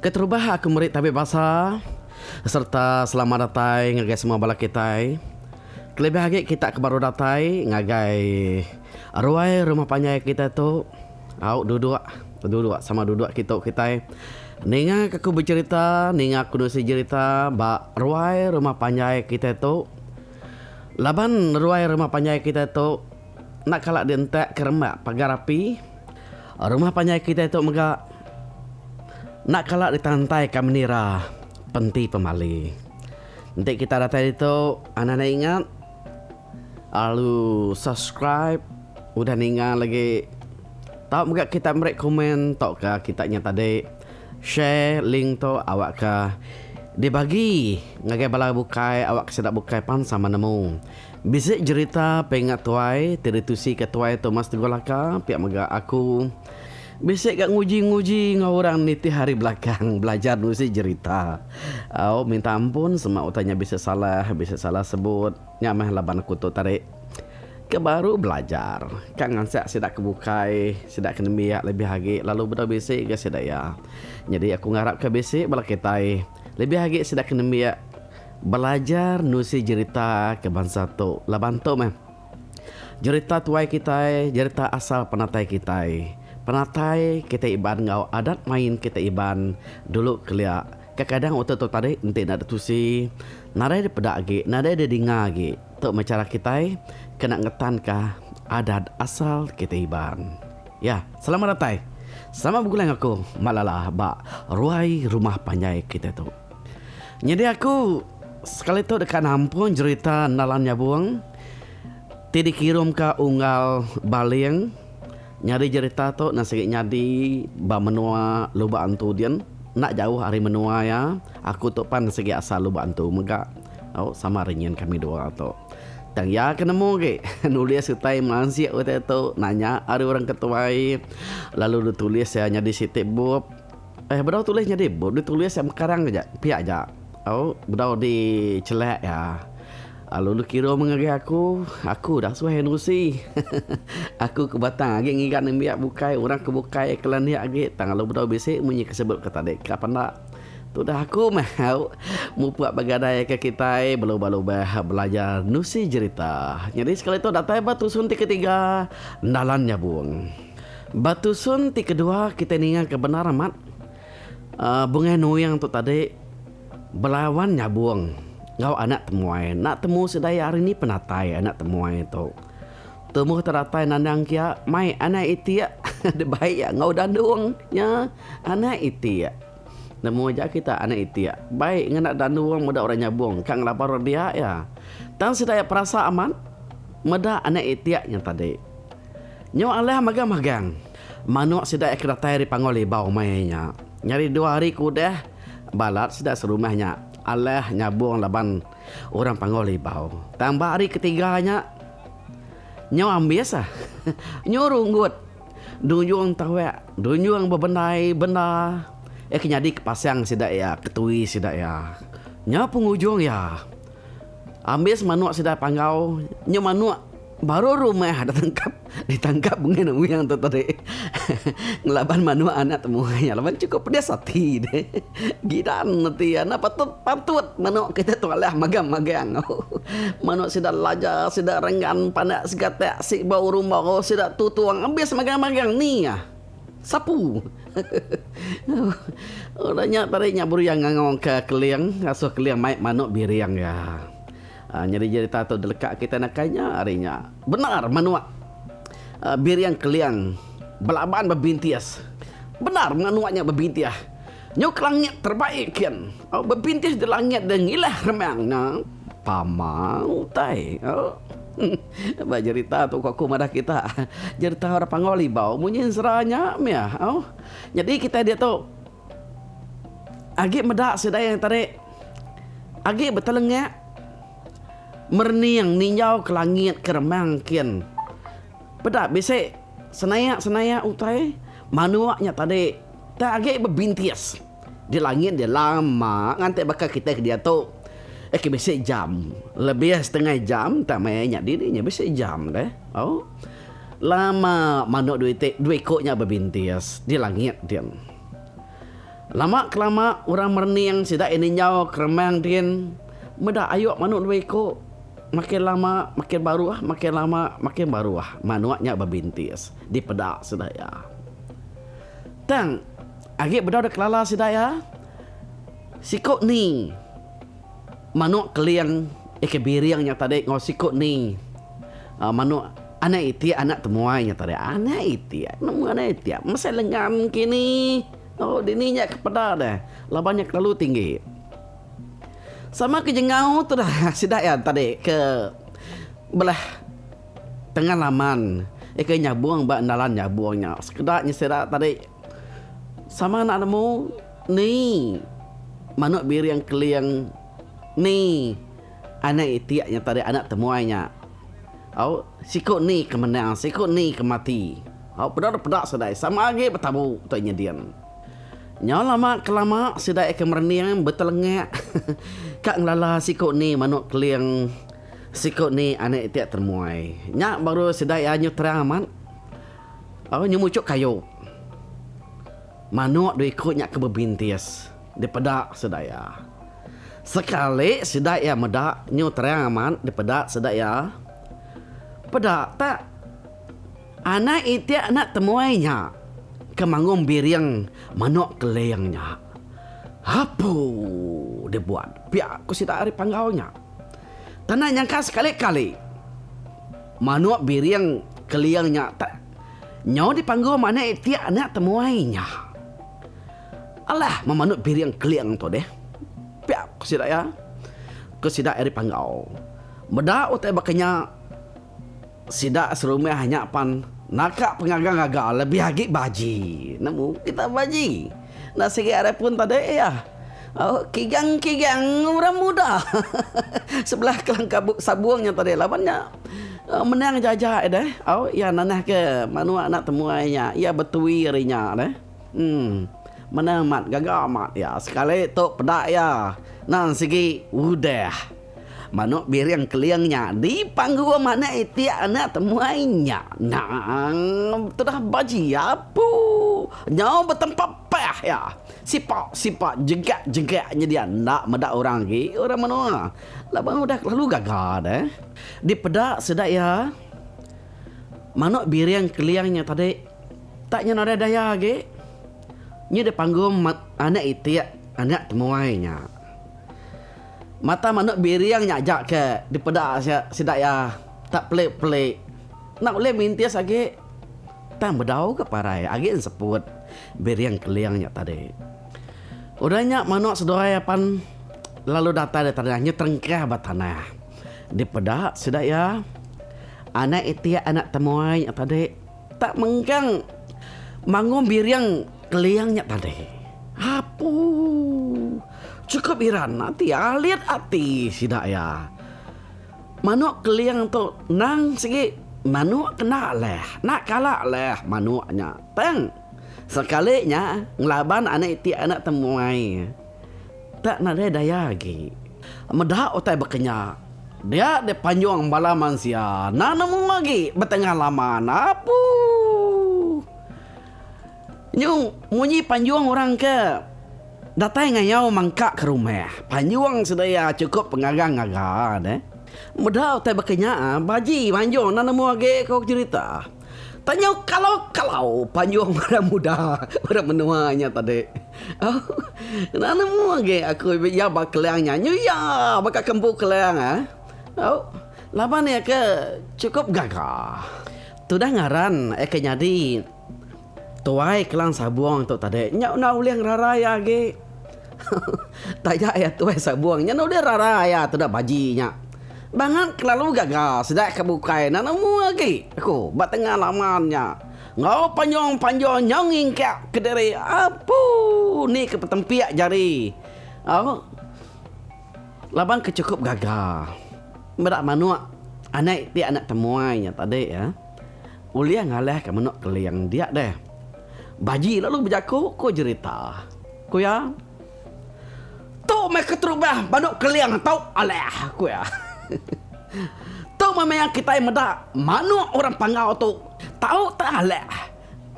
Keterubah aku meri tabi basa sereta selamat datai ngagai semua bala kitai. Kelebih agi kita ke baru datai ngagai ruai rumah panjai kitai tu. Au duduk, duduk sama duduk kitu kitai. Ninga ke aku becherita, ninga aku nusi jerita ba ruai rumah panjai kitai tu. Laban ruai rumah panjai kitai tu enda kala dientak ke rembak pagar api. Rumah panjai kitai tu mega enda kala ditantai ka menira penti pemali. Enti kita datai ditu anang enda ingat lalu subscribe udah ninga lagi tau mega kita meri komen tauka kita nya tadi share link tu awakka dibagi ngagai bala bukai awakka sida bukai pan sama nemu. Bisi jerita pengingat tuai ti ditusika tuai Thomas Teguh Laka pia mega aku bisi ga nguji-nguji enggau orang nitih ari belakang belajar nusi jerita. Au minta ampun sema utai nya bisi salah bisi salah sebut nya meh laban aku tu tadi ke baru belajar ka ngansak sida ke bukai sida ke nembiak lebih agi lalu bedau bisi ga sida iya. Nyadi aku ngarap ka bisi bala kitai lebih agi sida ke nembiak Belajar nusi jerita ke bansa tu laban tu meh jerita tuai kitai, jerita asal penatai kitai. Penatai kitai Iban enggau adat main kitai Iban dulu kelia. Kekadang utai tu tadi enti enda ditusi nadai dipeda agi, nadai didinga agi. Tu meh chara kitai kena ngetanka adat asal kitai Iban. Ya, selamat datai. Selamat begulai enggau aku Malala ba ruai rumah panjai kitai tu. Nyadi aku sekali tu deka nampung jerita Nalan Nyabung ti dikirumka Unggal Baling. Nyadi jerita tu enda sigi nyadi ba menua Lubok Antu din. Enda jauh ari menua iya. Aku tu pan sigi asal Lubok Antu mega. Au sama ari nyin kami dua tu. Tang iya ke nemu agi nulis utai mansik utai tu nanya ari orang ke tuai lalu ditulis iya nyadi siti bup. Eh bedau tulis nyadi bup ditulis iya mekarang aja pia aja au bedau di chelak iya lalu dikirum ngagai aku aku dah suah iya nusi aku ke batang agi ngiga nembiak bukai orang ke bukai ke landik agi tang lalu bedau bisi munyi ke sebut ke tadi ka panda tudah aku meh au mupuk begadai ke kitai belubah-lubah belajar nusi jerita nyadi sekali tu datai ba tusun ti ketiga Nalan Nyabung. Ba tusun ti kedua kitai ninga ke bendar amat Bungai Nuing tu tadi belawan nyabung enggau anak temuai. Enda temu sida iya ari ni penatai anak temuai tu. Temu te datai nandang kia mai anak itik dibai iya enggau dandung nya anak itik. Nemu aja kita anak itik bai ngena dandung meda orang nyabung ka ngelaban orang dia iya. Tang sida iya perasa amat meda anak itik nya tadi. Nyu alah magang-magang manuk sida ke datai ari Panggau Libau maya nya. Nyadi dua hari ke udah balat sida serumah nya alah nyabung laban orang Panggau Libau. Tang ba hari ketiga nya nyu ambis ah. Nyu runggut dunjung tawak, dunjung bebendai benda iya ke nyadi ke pasang sida iya, ketui sida iya. Nya pengujung iya ambis manuk sida Panggau nyu manuk Baru rumah ditangkap ditangkap bungai nuyang tu tadi ngelaban manuk anak temuai nya laban chukup pedis ati deh gidan ati iya enda patut patut manuk kita tu alah magang magang manuk sida laja sida renggan pandak segatak si bau rumbau sida tutung abis magang magang ni ah sapu udah nya tadi nya baru iya ngangau ka keling ngasuh keling mai manuk biring iya. Nyadi jerita tu dileka kitai nakai nya ari nya. Bendar manuk biring keling belaban bebintis. Bendar manuk nya bebintih. Nyu ke langit terbaik kin. Bebintih di langit deh ngilah remang nya. Pama utai. Ba jerita tu ku aku madah kita. Jerita orang Panggau Libau munyi ensera nya mih. Nyadi kitai diatu. Agi meda sida iya tadi agi betelengak merening ninjau ke langit ke remang kin. Peda bisi senayak-senayak utai manuk nya tadi tang agi bebintis di langit dia lama nganti baka kitai ke diatu eh ke bisi jam lebih setengah jam tang maya nya dini nya bisi jam deh. Au lama manuk dua iti dua iku nya bebintis di langit din. Lama kelama orang merening sida iya ninjau keremang din meda ayuk manuk dua iku makin lama makin baruh makin lama makin baruh manuk nya bebintis dipeda sida iya. Tang agi bedau deka kelala sida iya siku ni manuk keling ika biring nya tadi enggau siku ni manuk anak itik anak temuai nya tadi. Anak itik nemu anak itik mesai lengan kini. Oh dini nya ke peda deh laban nya kelalu tinggi. Sama ke jengau tu dah sida iya tadi ke belah tengah laman ika nyabung ba endalan nyabung nya sekeda nya sida tadi sama enda nemu ni manuk biring keling ni anak itik nya tadi anak temuai nya. Au siku ni ke menang siku ni ke mati. Au peda peda sidai sama agi betabu tu nyedin. Nyau lama kelama sidai ke merening betelengak ka ngelala siku ni manuk keling siku ni anak itik temuai. Nya baru sidai iya nyu terang amat. Au nyu muchuk kayu. Manuk dua iku nya ke bebintis dipeda sidai iya. Sekali sida iya meda nyu terang amat dipeda sida iya. Peda tak anak itik anak temuai nya ke manggung biring manuk keling nya. Apu dibuat pia ku sida ari panggau nya. Tanda nyangka sekali-kali manuk biring keling nya tak nyau dipanggung anak itik anak temuai nya. Alah memanuk piring keling tu deh. Pia ku sida iya. Ku sida ari Panggau. Meda utai baka nya sida serumah nya pan naka pengaga-ngaga lebih agi baji. Nemu kita baji. Enda sigi ari pun tadi iya. Kigang-kigang orang muda sebelah kelang kabut sabung nya tadi laban nya menang jaja deh. Iya nanah ke manuk anak temuai nya iya betui ari nya deh. Emm. Manah amat gaga amat iya sekali tu peda iya nang sigi udah. Manuk biring keling nya dipanggung anak itik anak temuai nya nang tudah baji apu nyau betempa pah iya. Sipa sipa jegak jegak nyedia enda meda orang agi orang menua laban udah kelalu gaga deh. Dipeda sida iya manuk biring keling nya tadi. Tak nya nadai daya agi. Nya dipanggum anak itik anak temuai nya. Mata manuk biring nya aja ke dipeda sida iya tak pelik-pelik. Enda ulih mintis agi. Tang bedau ke parai agi enseput biring keling nya tadi. Udah nya manuk seduai apan lalu datai di tanah nya terengkah ba tanah. Dipeda sida iya anak itik anak temuai nya tadi. Tak mengkang manggung biring keling nya tadi. Apu. Chukup iran ati alit ati sida iya. Manuk keling tu endang sigi manuk kena leh, enda kala leh manuk nya. Tang sekali nya ngelaban anak iti anak temuai. Tak nadai daya agi. Meda utai baka nya, dia dipanjung bala mensia enda nemu agi betengah laman. Apu. Nyu munyi panjung orang ke datai ngayau mangka ke rumah. Panjung sida iya chukup pengaga-ngaga deh. Meda utai baka nya, baji panjung enda nemu agi ko jerita. Tanyau kalau-kalau panjung orang muda orang menua nya tadi. Enda nemu agi aku iya ba kelang nya. Nyu iya baka kembu kelang ah. Laban iya ke chukup gaga. Tudah ngaran iya ke nyadi tuai kelang sabung tu tadi nya enda ulih ngerara iya agi. Taja iya tuai sabung nya enda ulih rara iya tudah baji nya. Bangat kelalu gaga sida ke bukai enda nemu agi aku ba tengah laman nya. Enggau panjung-panjung nyau ngingkak kediri apu ni ke petempik jari au laban ke chukup gaga meda manuk anak ti anak temuai nya tadi ulih ngalahka manuk keling dia deh. Baji lalu bejaku ku jerita ku iya. Tu meh keterubah manuk keling tau alah, ku iya. Tu meh maya kitai meda manuk orang Panggau tu tau tak alah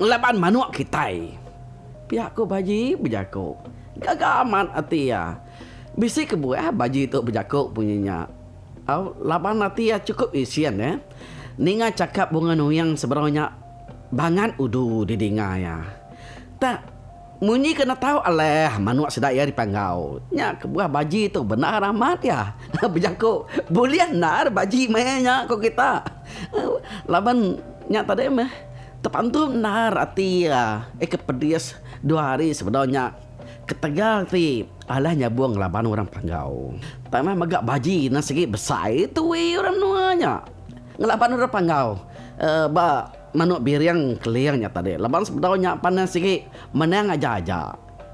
ngelaban manuk kitai. Pia ku Baji bejaku. Gaga amat ati iya. Bisi kebuah Baji tu bejaku munyi nya. Au laban ati iya chukup isin eh. Ninga chakap Bunga Nuing seberau nya bangat udu didinga iya. Tak munyi ke enda tau aleh manuk sida iya dipanggau. Nya kebuah Baji tu bendar amat iya bejaku. Bulih endar Baji maya nya ku kita. Laban nya tadi meh tepantup endar ati iya ke pedis dua hari sebedau nya ketegal ti alah nyabung laban orang Panggau. Tambah mega Baji ne sigi besai tui orang menua nya ngelaban orang Panggau ba manuk biring keling nya tadi laban sebedau nya pan ne sigi menang aja aja.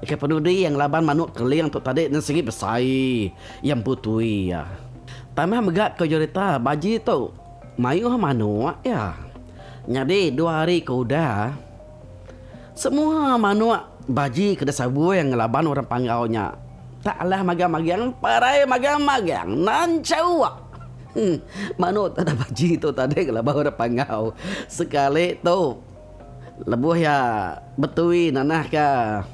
Ke penudi iya ngelaban manuk keling tu tadi ne sigi besai iya empu tui iya. Tambah mega ke jerita Baji tu mayuh manuk iya. Nyadi dua hari ke udah semua manuk Baji ke disabui ngelaban orang Panggau nya tak alah magang-magang parai magang-magang nanchau. Manuk tu Baji tu tadi ngelaban orang Panggau sekali tu. Lebuh iya betui nanahka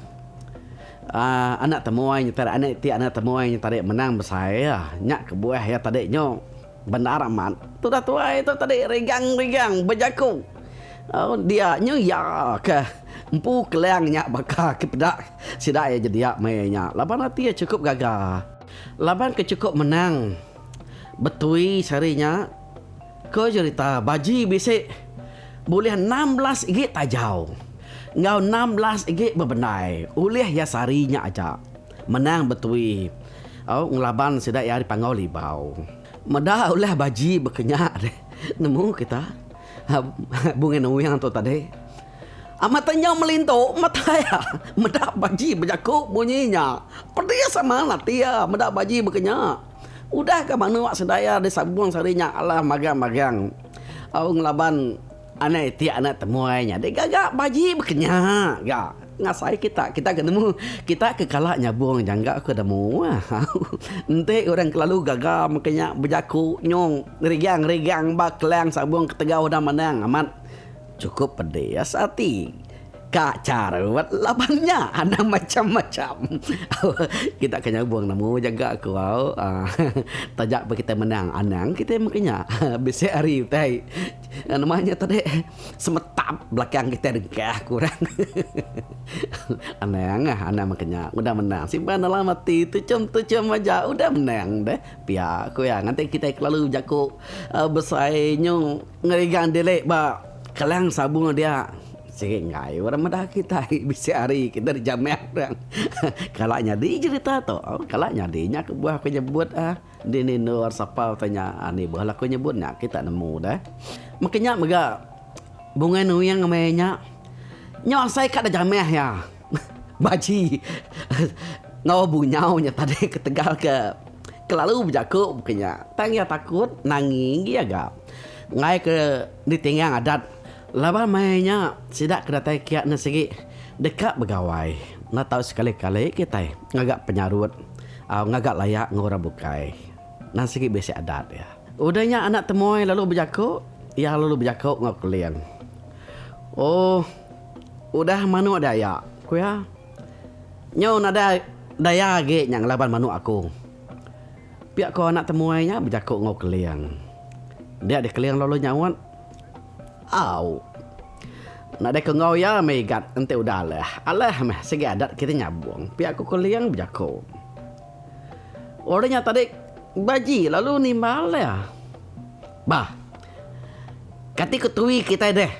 anak temuai nya tadi anak iti anak temuai nya tadi menang besai iya. Nya kebuah iya tadi nyu bendar amat. Tudah tuai tu tadi rigang-rigang bejaku dia nyu iya ke empu kelang nya baka ke peda sida iya nyedia meh nya laban ati iya chukup gaga. Laban ke chukup menang betui sehari nya. Ko jerita, Baji bisi bulih 16 igi tajau enggau 16 igi bebendai ulih iya sehari nya aja menang betui au ngelaban sida iya ari Panggau Libau. Meda ulih Baji bekenya deh nemu kita Bungai Nuing tu tadi. Amat te nyau melintu mata iya meda Baji bejaku munyi nya. Pedis amat ati iya meda Baji bekenya. Udah ga manuk sedaya disabung sehari nya alah magang-magang au ngelaban anak iti anak temuai nya digaga baji bekenya ga ngasai kita kita ke nemu kita ke kala nyabung jangga ke nemu enti orang kelalu gaga meka nya bejaku nyung ngerigang-ngerigang ba kelang sabung ketegal udah menang amat chukup pedis ati. Ka charut laban nya anang macam-macam. Kita ke nyabung nemu jaga ku au. Taja pun kita menang anang kita mega nya. Bisi hari utai nama nya tadi semetap belakang kita dengkah ku orang. Anang ah anang mega nya udah menang simpan dalam ati tuchum-tuchum aja udah menang deh pia ku iya nganti kitai kelalu jaku besai nyu ngerigang diri ba kelang sabung dia. Sigi enggai orang meda kitai bisi hari kita dijamah orang. Kala nyadi jerita tu. Kala nyadi nya kebuah aku nyebut ah dini endur sapa utai nya ni buah aku nyebut nya kita nemu deh. Meka nya mega Bungai Nuing meh nya nyau asai ka dijamah iya baji enggau bunyau nya tadi ketegal ke kelalu bejaku baka nya. Tang iya takut nangi agi aga enggai ke ditinggang adat. Laban maya nya sida ke datai kia ne sigi deka begawai enda tau sekali-kali kitai ngaga penyarut au ngaga laya enggau orang bukai. Nan sigi bisi adat iya. Udah nya anak temuai lalu bejaku, iya lalu bejaku enggau Keling. Oh udah manuk daya, ku iya. Nyau nadai daya agi nya ngelaban manuk aku. Pia ko anak temuai nya bejaku enggau Keling. Dia deh Keling lalu nyaut. Au. Nadai ke enggau iya meh igat enti udah alah. Alah meh sigi adat kitai nyabung, pia ku Keling bejaku. Orang nya tadi baji lalu nimbal iya. Bah. Kati ku tui kitai deh?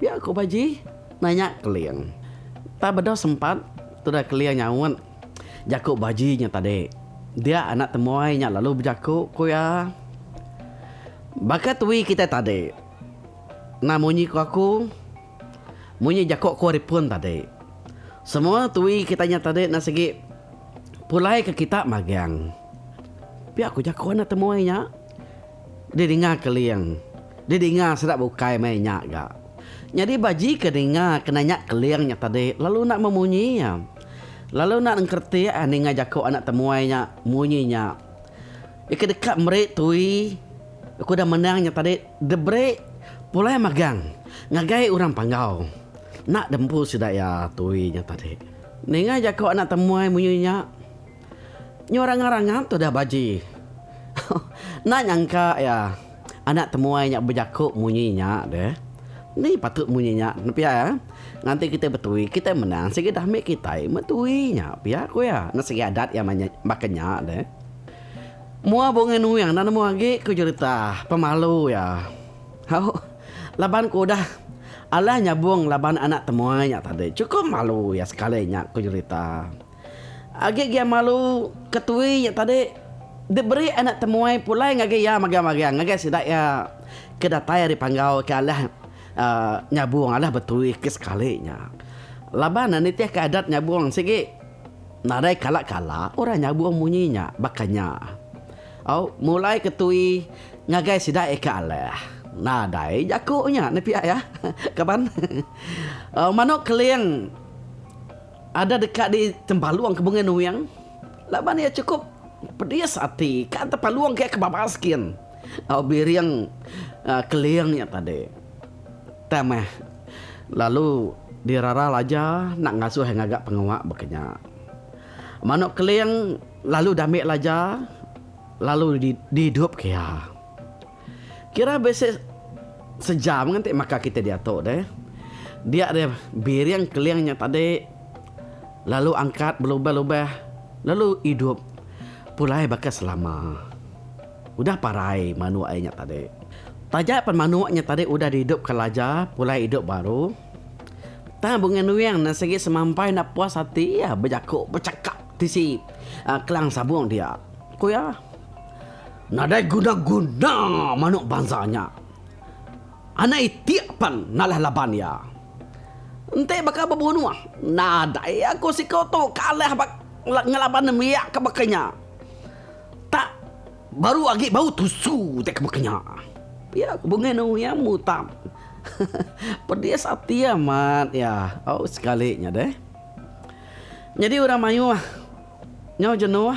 Pia ku Baji nanya Keling. Tak bedau sempat tudah Keling nyaut jaku Baji nya tadi. Dia anak temuai nya lalu bejaku ku iya. Baka tui kitai tadi. Nah munyi ku aku, munyi jaku aku ari pun tadi. Semua tui kitai nya tadi enda sigi pulai ke kita magang. Pia ku jaku anak temuai nya. Didinga Keling. Didinga sida bukai meh nya ga. Nyadi baji ke ninga ke nanya Keling nya tadi lalu enda memunyi iya. Lalu enda nengkeretik ninga jaku anak temuai nya munyi nya. Iya ke deka meri tui ke udah menang nya tadi diberi pulai magang ngagai orang Panggau. Enda dempu sida iya tui nya tadi. Ninga jaku anak temuai munyi nya, nyu rangat-rangat tudah Baji. Enda nyangka iya anak temuai nya bejaku munyi nya deh. Ni patut munyi nya ne pia iya. Nganti kitai betui kitai menang sigi dah ambi kitai metui nya pia ku iya. Enda sigi adat iya baka nya deh. Mua Bungai Nuing enda nemu agi ku jerita pemalu iya. Au laban ku udah alah nyabung laban anak temuai nya tadi chukup malu iya sekali nya ku jerita. Agi gia malu ketui nya tadi diberi anak temuai pulai ngagai iya magang-magang ngagai sida iya ke datai ari Panggau ke alah uhh nyabung alah betui ke sekali nya. Laban nitihka adat nyabung sigi. Nadai kala-kala orang nyabung munyi nya baka nya. Au mulai ke tui ngagai sida eka alah. Nadai jaku nya ne pia iya kaban. Manuk keling ada deka di tempalung ke Bungai Nuing laban iya chukup pedis ati ka tempalung ke babas kin. Au biring keling nya tadi. Tang meh lalu dirara Laja enda ngasuh iya ngaga pengawa baka nya. Manuk Keling lalu diambi Laja lalu diidupka iya. Kira bisi sejam nganti maka kitai diatu deh. Dia deh biring Keling nya tadi lalu angkat belubah-lubah lalu idup pulai baka selama. Udah parai manuk ai nya tadi. Taja pan manuk nya tadi udah diidupka Laja pulai idup baru, tang Bungai Nuing ne sigi semampai enda puas ati iya bejaku bechakap tisi kelang sabung dia. Ku iya, Nadai guna-guna manuk bansa nya. Anak itik pan nalah laban iya. Enti baka bebunuh, nadai aku siku tu ke alah ngelaban nembiak ke baka nya. Tak baru agi bau tusu ti ke baka nya. Pia ku Bungai Nuing mutap. Pedis ati amat iya au sekali nya deh. Nyadi orang mayuh nyau jenuh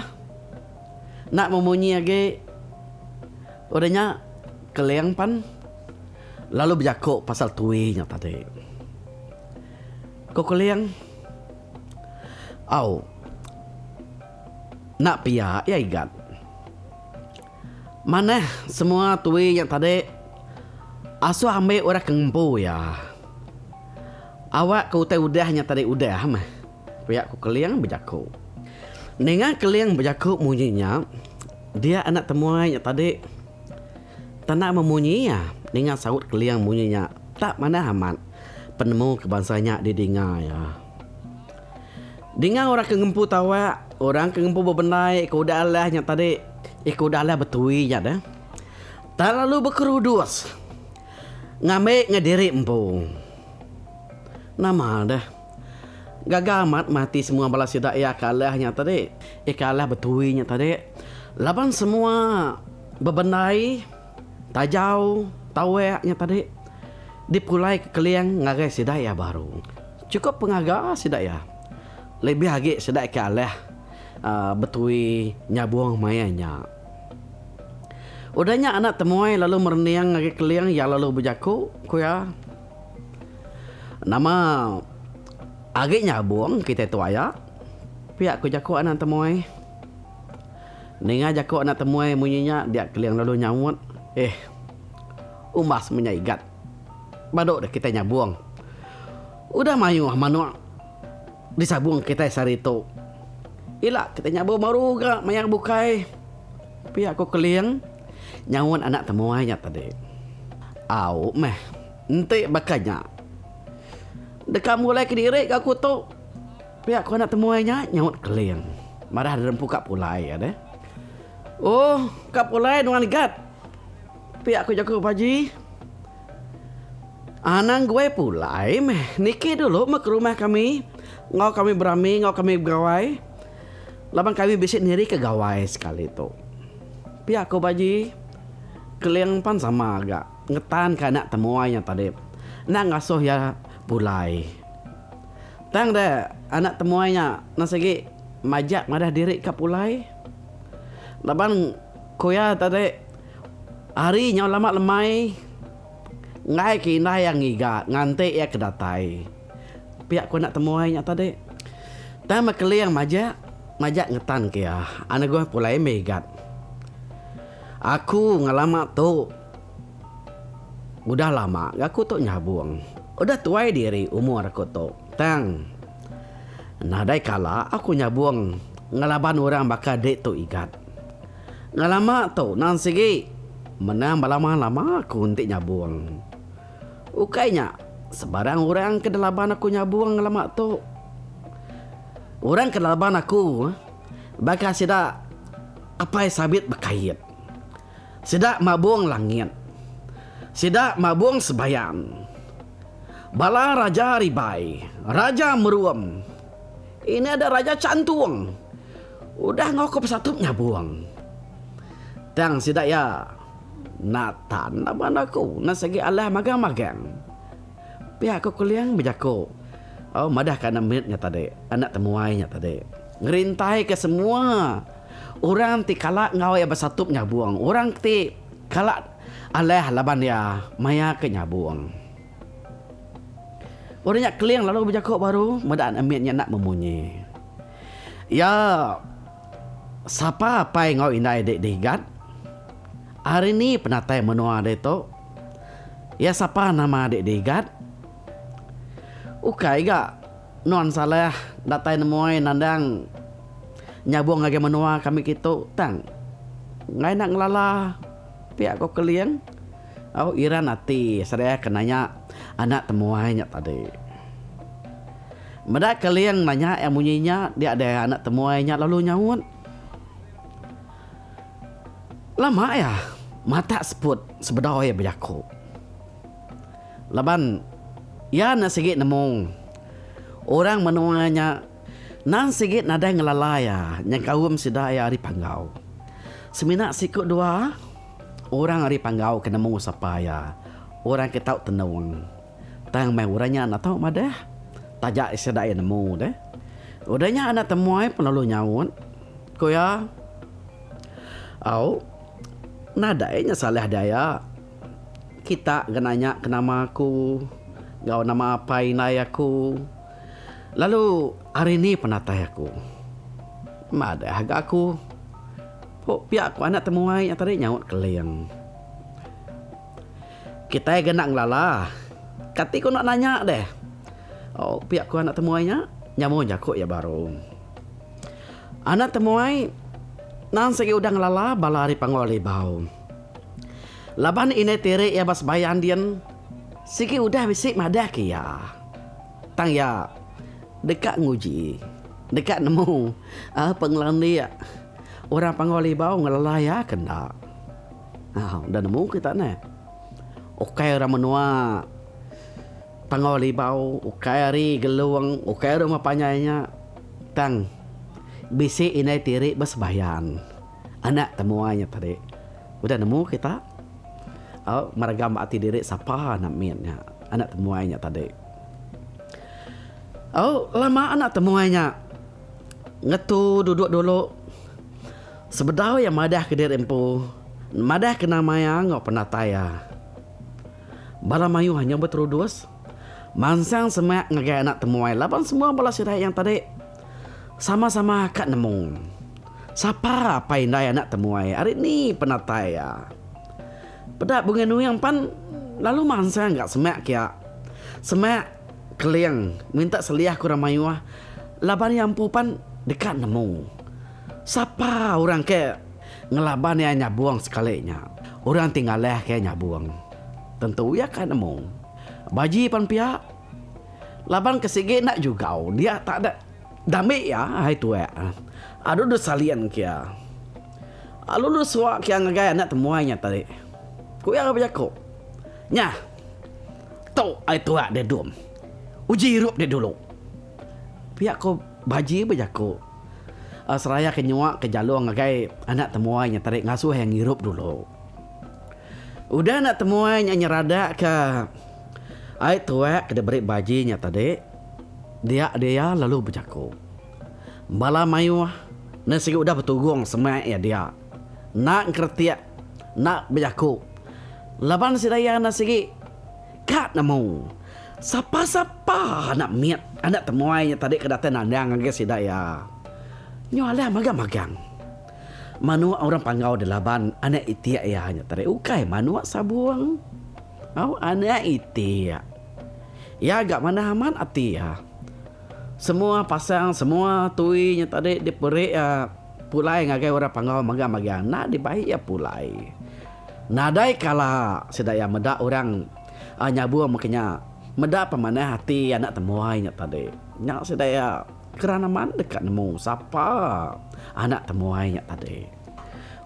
enda memunyi agi. Udah nya Keling pan lalu bejaku pasal tui nya tadi. Ku Keling, Au. Enda pia iya igat. Manah semua tui nya tadi asuh ambi orang ke ngempu iya. Awak ke utai udah nya tadi udah meh, pia ku Keling bejaku. Ninga Keling bejaku munyi nya, dia anak temuai nya tadi tanda memunyi iya ninga saut Keling munyi nya tak manah amat penemu ke bansa nya didinga iya. Dinga orang ke ngempu tawak, orang ke ngempu bebendai ke udah alah nya tadi, ke udah alah betui nya deh. Tak lalu bekerudus ngambi ngan diri empu. Nama deh. Gaga amat meh ati semua bala sida iya ke alah nya tadi, ke alah betui nya tadi laban semua bebendai tajau tawak nya tadi dipulai ke keling ngagai sida iya baru. Chukup pengaga sida iya. Lebih agi sida ke alah betui nyabung maya nya. Udah nya anak temuai lalu merening ngagai Keling iya lalu bejaku, ku iya, Nama agi nyabung kitai tu aya? Pia ku jaku anak temuai. Ninga jaku anak temuai munyi nya dia Keling lalu nyaut, Eh umbas menya igat. Badu deh kitai nyabung. Udah mayuh manuk disabung kitai sehari tu. Ila kitai nyabung baru ga maya bukai. Pia ku Keling nyaut anak temuai nya tadi. Au meh enti baka nya. Deka mulai kediri ga aku tu. Pia ku anak temuai nya nyaut Keling. Madah diri empu ka pulai iya deh. Oh ka pulai nuan igat. Pia ku jaku Paji. Anang guai pulai meh niki dulu meh ke rumah kami enggau kami berami enggau kami begawai laban kami bisi niri ke gawai sekali tu. Pia ku Baji, Keling pan sama ga ngetan ka anak temuai nya tadi enda ngasuh iya pulai. Tang deh anak temuai nya enda sigi majak madah diri ka pulai laban ku iya tadi hari nyau lama lemai. Enggai ke indai iya ngiga nganti iya ke datai. Pia ku anak temuai nya tadi. Tang meh Keling majak, majak ngetan ke iya. Aneguh pulai meh igat. Aku ngelama tu udah lama ga aku tu nyabung. Udah tuai diri umur aku tu. Tang nadai kala aku nyabung ngelaban orang baka dik tu igat. Ngelama tu nang sigi menang belama-lama aku enti nyabung. Ukai nya sebarang orang ke delaban aku nyabung ngelama tu. Orang ke delaban aku baka sida Apai Sabit Bekait. Sida mabung langit. Sida mabung sebayan. Bala Raja Ribai, Raja Merum, ini ada Raja Chantung udah enggau aku besatup nyabung. Tang sida iya enda tan laban aku enda sigi alah magang-magang. Pia ku Keling bejaku madahka anak mit nya tadi, anak temuai nya tadi. Ngerintaika semua orang ti kala enggau iya besatup nyabung, orang ti kala alah laban iya maya ke nyabung. Udah nya Keling lalu bejaku baru meda anak mit nya enda memunyi. Iya sapa apai enggau indai dek digat? Ari ni penatai menua ditu? Iya sapa nama adik Digat? Ukai ga nuan salah datai nemuai nandang nyabung ngagai menua kami kitu tang enggai enda ngelala pia ko Keling. Au iran ati sedia ke nanya anak temuai nya tadi. Meda Keling nanya iya munyi nya dia deh anak temuai nya lalu nyaut. Lama iya matak seput sebedau iya bejaku. Laban iya enda sigi nemu orang menua nya nang sigi nadai ngelala iya nyengkaum sida iya ari Panggau. Semina siku dua orang ari Panggau ke nemu sapa iya, orang ke tau tenung. Tang meh orang nya enda tau madah taja sida iya nemu deh. Udah nya anak temuai pun lalu nyaut, ku iya. Au, nadai nya salah diaya. Kita ga nanya ke nama aku enggau nama apai indai aku. Lalu ari ni penatai aku. Madah ga aku. Pok pia ku anak temuai nya tadi nyaut Keling. Kitai ga enda ngelala. Kati ku enda nanya deh. Au pia ku anak temuai nya nyambung jaku iya baru. Anak temuai nang sigi udah ngelala bala ari Panggau Libau. Laban indai tiri iya ba sebayan din sigi udah bisi madah ke iya. Tang iya deka nguji, deka nemu pengelandik orang Panggau Libau ngelala iya ke enda. Udah nemu kita neh. Ukai orang menua Panggau Libau, ukai ari Gelong, ukai ari rumah panjai nya. Tang bisi indai tiri besebayan anak temuai nya tadi. Udah nemu kita au meragam ati diri sapa anak mit nya, anak temuai nya tadi. Au lama anak temuai nya ngetu duduk dulu sebedau iya madah ke diri empu madah ke nama iya enggau penatai iya. Bala mayuh nya beterudus mansang semak ngagai anak temuai laban semua bala sida yang tadi sama-sama ka nemu sapa apai indai anak temuai ari ni penatai iya. Peda Bungai Nuing pan lalu mansang ga semak kia semak Keling minta seliah ke orang mayuh laban iya empu pan deka nemu sapa orang ke ngelaban iya nyabung sekali nya. Orang ti ngalahka iya nyabung tentu iya ka nemu. Baji pan pia laban ke sigi enda jugau dia tak da dambi iya ai tuak. Adu deh salin ke iya. Lalu deh suak ke iya ngagai anak temuai nya tadi. Ku iya bejaku, Nyah, tu ai tuak deh dum. Uji irup deh dulu. Pia ku Baji bejaku seraya ke nyuak ke jalung ngagai anak temuai nya tadi ngasuh iya ngirup dulu. Udah anak temuai nya nyeradak ke ai tuak ke diberi Baji nya tadi, dia dia lalu bejaku. Bala mayuh ne sigi udah betugung semak iya dia. Enda engkeretik, enda bejaku laban sida iya ne sigi ka nemu. Sapa-sapa anak mit, anak temuai nya tadi ke datai nandang ngagai sida iya. Nyu alah magang-magang. Manuk orang Panggau dilaban anak itik iya nya tadi ukai manuk sabung. Au anak itik. Iya ga manah amat ati iya. Semua pasang semua tui nya tadi diperi iya pulai ngagai orang Panggau magang-magang enda dibai iya pulai. Nadai kala sida iya meda orang. Nyabung meh nya meda pemanah ati anak temuai nya tadi. Nya sida iya keran amat deka nemu sapa anak temuai nya tadi.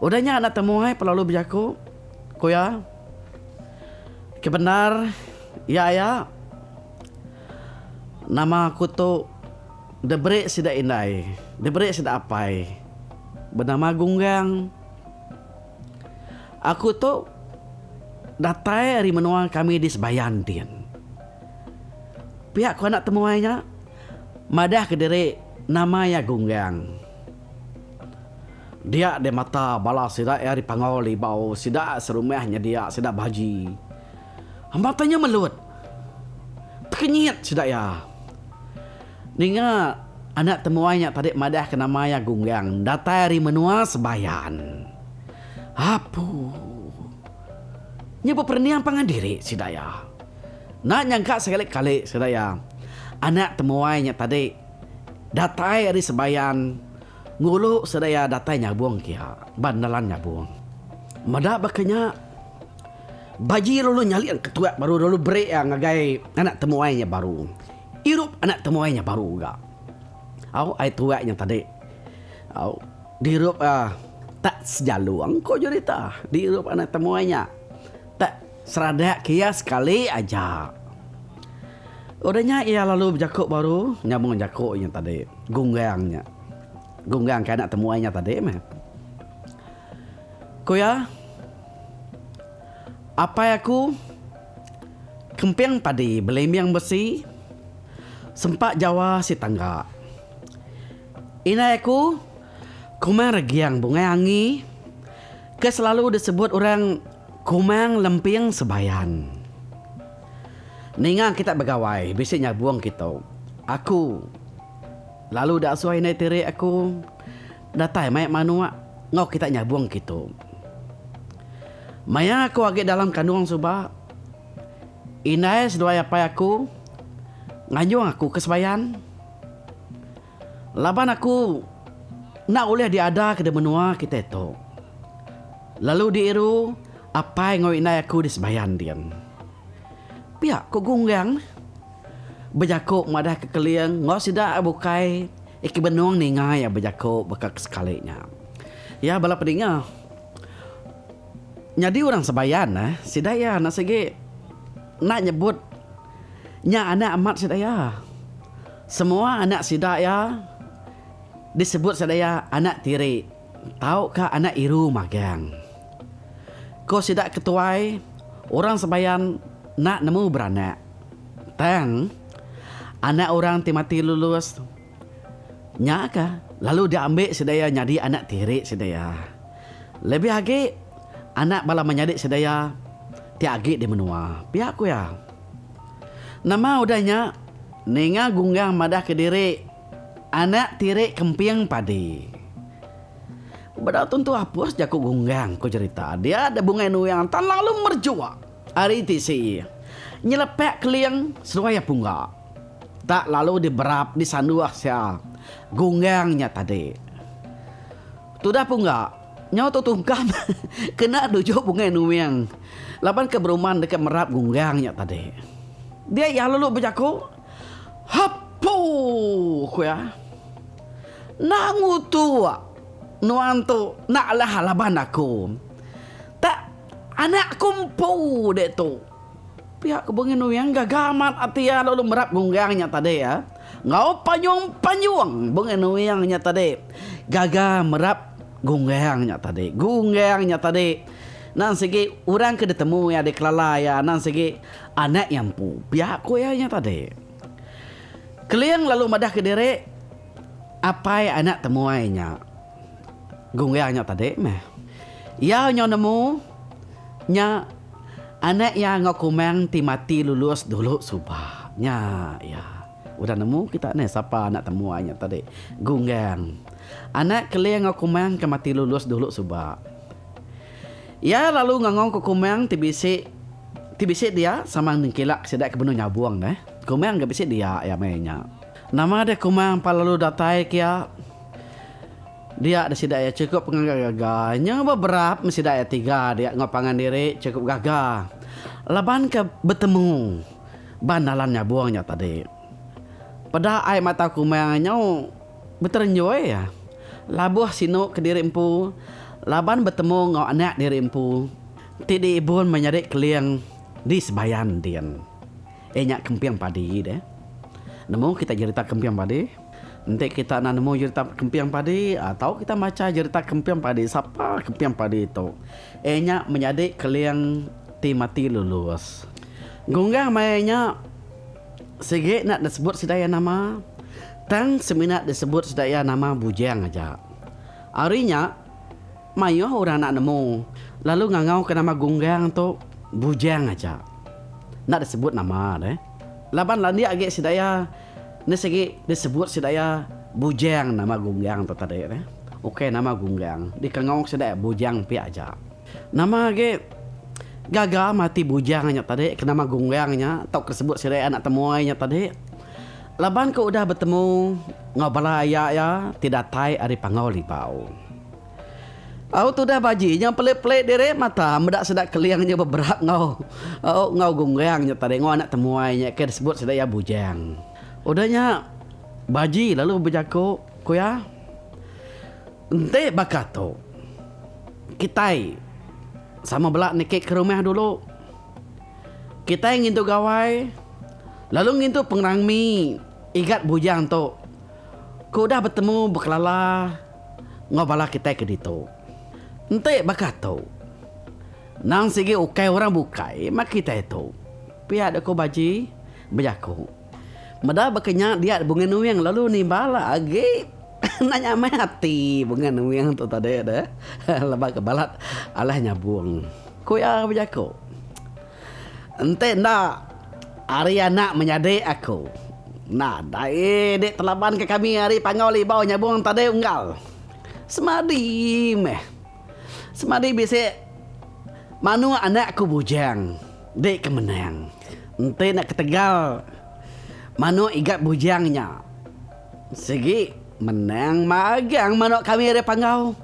Udah nya anak temuai pelalu bejaku, ku iya, Ke bendar iya aya nama aku tu diberi sida indai, diberi sida apai benama Gunggang. Aku tu datai ari menua kami di Sebayan din. Pia ku anak temuai nya madah ke diri nama iya Gunggang. Dia deh mata bala sida iya ari Panggau Libau sida serumah nyedia sida baji. Mata nya melut. Tekenyit sida iya. Ninga anak temuai nya tadi madah ke nama iya Gunggang datai ari menua Sebayan. Apu. Nya beperening pangan diri sida iya. Enda nyangka sekali-kali sida iya anak temuai nya tadi datai ari Sebayan ngulu sida iya datai nyabung kia ba nelan nyabung. Meda baka nya Baji lalu nyaling ketuak baru lalu beri iya ngagai anak temuai nya baru. Irup anak temuai nya baru ga. Au ai tuak nya tadi. Au dirup iya tak sejalung ko jerita dirup anak temuai nya tak seradak ke iya sekali aja. Udah nya iya lalu bejaku baru nyambung jaku nya tadi gunggang nya. Gunggang ke anak temuai nya tadi meh. Ku iya, Apai aku kemping padi belimbing besi sempa jawa si tangga. Indai aku Kumang Regiang Bungai Angi ke selalu disebut orang Kumang Lemping Sebayan. Ninga kita begawai bisi nyabung kitu. Aku lalu diasuh indai tiri aku datai mai manuk enggau kita nyabung kitu. Maya aku agi dalam kandung suba, indai seduai apai aku nganjung aku ke sebayan. Laban aku enda ulih diadaka di menua kitai tu. Lalu diiru apai enggau indai aku di sebayan din. Pia ku Gunggang bejaku madahka Keling enggau sida bukai ke benung ninga iya bejaku baka ke sekali nya. Iya bala peninga. Nyadi orang sebayan eh sida iya anak sigi enda nyebut nya anak amat sida iya. Semua anak sida iya disebut sida iya anak tiri tauka anak iru magang. Ko sida ke tuai orang sebayan enda nemu beranak. Tang anak orang ti mati lulus Nya ka lalu diambi sida iya nyadi anak tiri sida iya. Lebih agi anak bala menyadi sida iya ti agi di menua, pia ku iya. Nama udah nya ninga Gunggang madah kediri anak tiri Kemping Padi. Bedau tentu apus jaku Gunggang ku jerita dia da Bungai Nuing tan lalu merjuk ari tisi nyelepak keling seduai iya pungga. Tak lalu diberap disanduh sia gunggang nya tadi. Tudah pungga nyau tu tungkam kena duju Bungai Nuing laban ke beruman deka merap gunggang nya tadi. Dia iya lalu bejaku, Hepu! ku iya. Enda ngutuk nuan tu enda alah laban aku. Tak anak aku empu dek tu. Pia ke Bungai Nuing gaga amat ati iya lalu merap gunggang nya tadi iya. Enggau panjung-panjung Bungai Nuing nya tadi gaga merap gunggang nya tadi. Gunggang nya tadi nang sigi orang ke ditemu iya dikelala iya nang sigi anak iya empu. Pia ku iya nya tadi. Keling lalu madah kediri apai anak temuai nya. Gunggang nya tadi meh. Iya nyau nemu nya. Anak iya enggau Kumang ti mati lulus dulu suba. Nya iya. Udah nemu kita neh sapa anak temuai nya tadi. Gunggang. Anak Keling enggau Kumang ke mati lulus dulu suba. Iya lalu ngangau ke Kumang ti bisi ti bisi dia sama nengkila ke sida ke benung nyabung neh. Kumang ga bisi dia iya meh nya. Nama deh Kumang pa lalu datai ke iya. Dia deh sida iya chukup pengaga gaga. Nyau beberap meh sida iya tiga dia enggau pangan diri chukup gaga laban ke betemu ba nalan nyabung nya tadi. Peda ai mata Kumang nyau beterenjui iya. Labuh sinu kediri empu laban betemu enggau anak diri empu ti diibun menyadi Keling di Sebayan din. Iya nya Kemping Padi deh. Nemu kita jerita Kemping Padi? Enti kita enda nemu jerita Kemping Padi, tau kita macha jerita Kemping Padi. Sapa Kemping Padi tu? Iya nya menyadi Keling ti mati lulus. Gunggang maya nya sigi enda disebut sida iya nama tang semina disebut sida iya nama Bujang aja. Ari nya mayuh orang enda nemu lalu ngangauka nama Gunggang tu Bujang aja. Enda disebut nama deh. Laban landik agi sida iya enda sigi disebut sida iya Bujang nama Gunggang tu tadi deh. Ukai nama Gunggang dikangau sida iya Bujang pia aja. Nama agi gaga mati bujang nya tadi ke nama Gunggang nya tauka sebut sida anak temuai nya tadi laban ke udah betemu enggau bala aya iya ti datai ari Panggau Libau. Au tudah baji nya pelik-pelik diri mata meda sida Keling nya beberap enggau enggau Gunggang nya tadi enggau anak temuai nya ke disebut sida iya bujang. Udah nya baji lalu bejaku ku iya. Enti baka tu, kitai sama bela niki ke rumah dulu. Kitai ngintu gawai lalu ngintu pengerami Igat Bujang tu ke udah betemu bekelala enggau bala kitai ke ditu. Enti baka tu, endang sigi ukai orang bukai meh kitai tu, pia dek ku Baji bejaku. Meda baka nya dia Bungai Nuing lalu nimbal agi. Enda nyamai ati Bungai Nuing tu tadi deh laban ke balat alah nyabung. Ku iya bejaku, Enti enda ari anak menyadi aku, nadai dek telaban ke kami ari Panggau Libau nyabung tadi unggal. Semadi meh. Semadi bisi manuk anak aku bujang dek ke menang. Enti enda ketegal manuk igat bujang nya. Sigi menang magang manuk kami ari Panggau.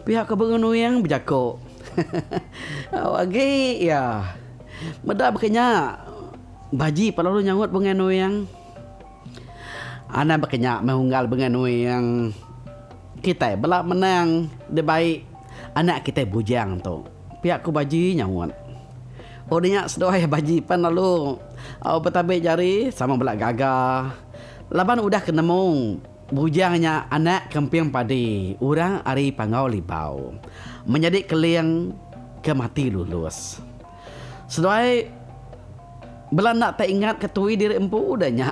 Pia ko Bengu Nuing bejako. Au agi iya. Meda baka nya Baji pa lalu nyaut Bungai Nuing. Anang baka nya meh unggal Bungai Nuing. Kitai bela menang dibai anak kitai bujang tu. Pia ko Baji nyaut. Udah nya seduai Baji pan lalu au betabi jari sama bela gaga. Laban udah ke nemu Bujang nya anak Kemping Padi orang ari Panggau Libau menyadi Keling ke mati lulus. Seduai bela enda tak ingat ke tui diri empu udah nya.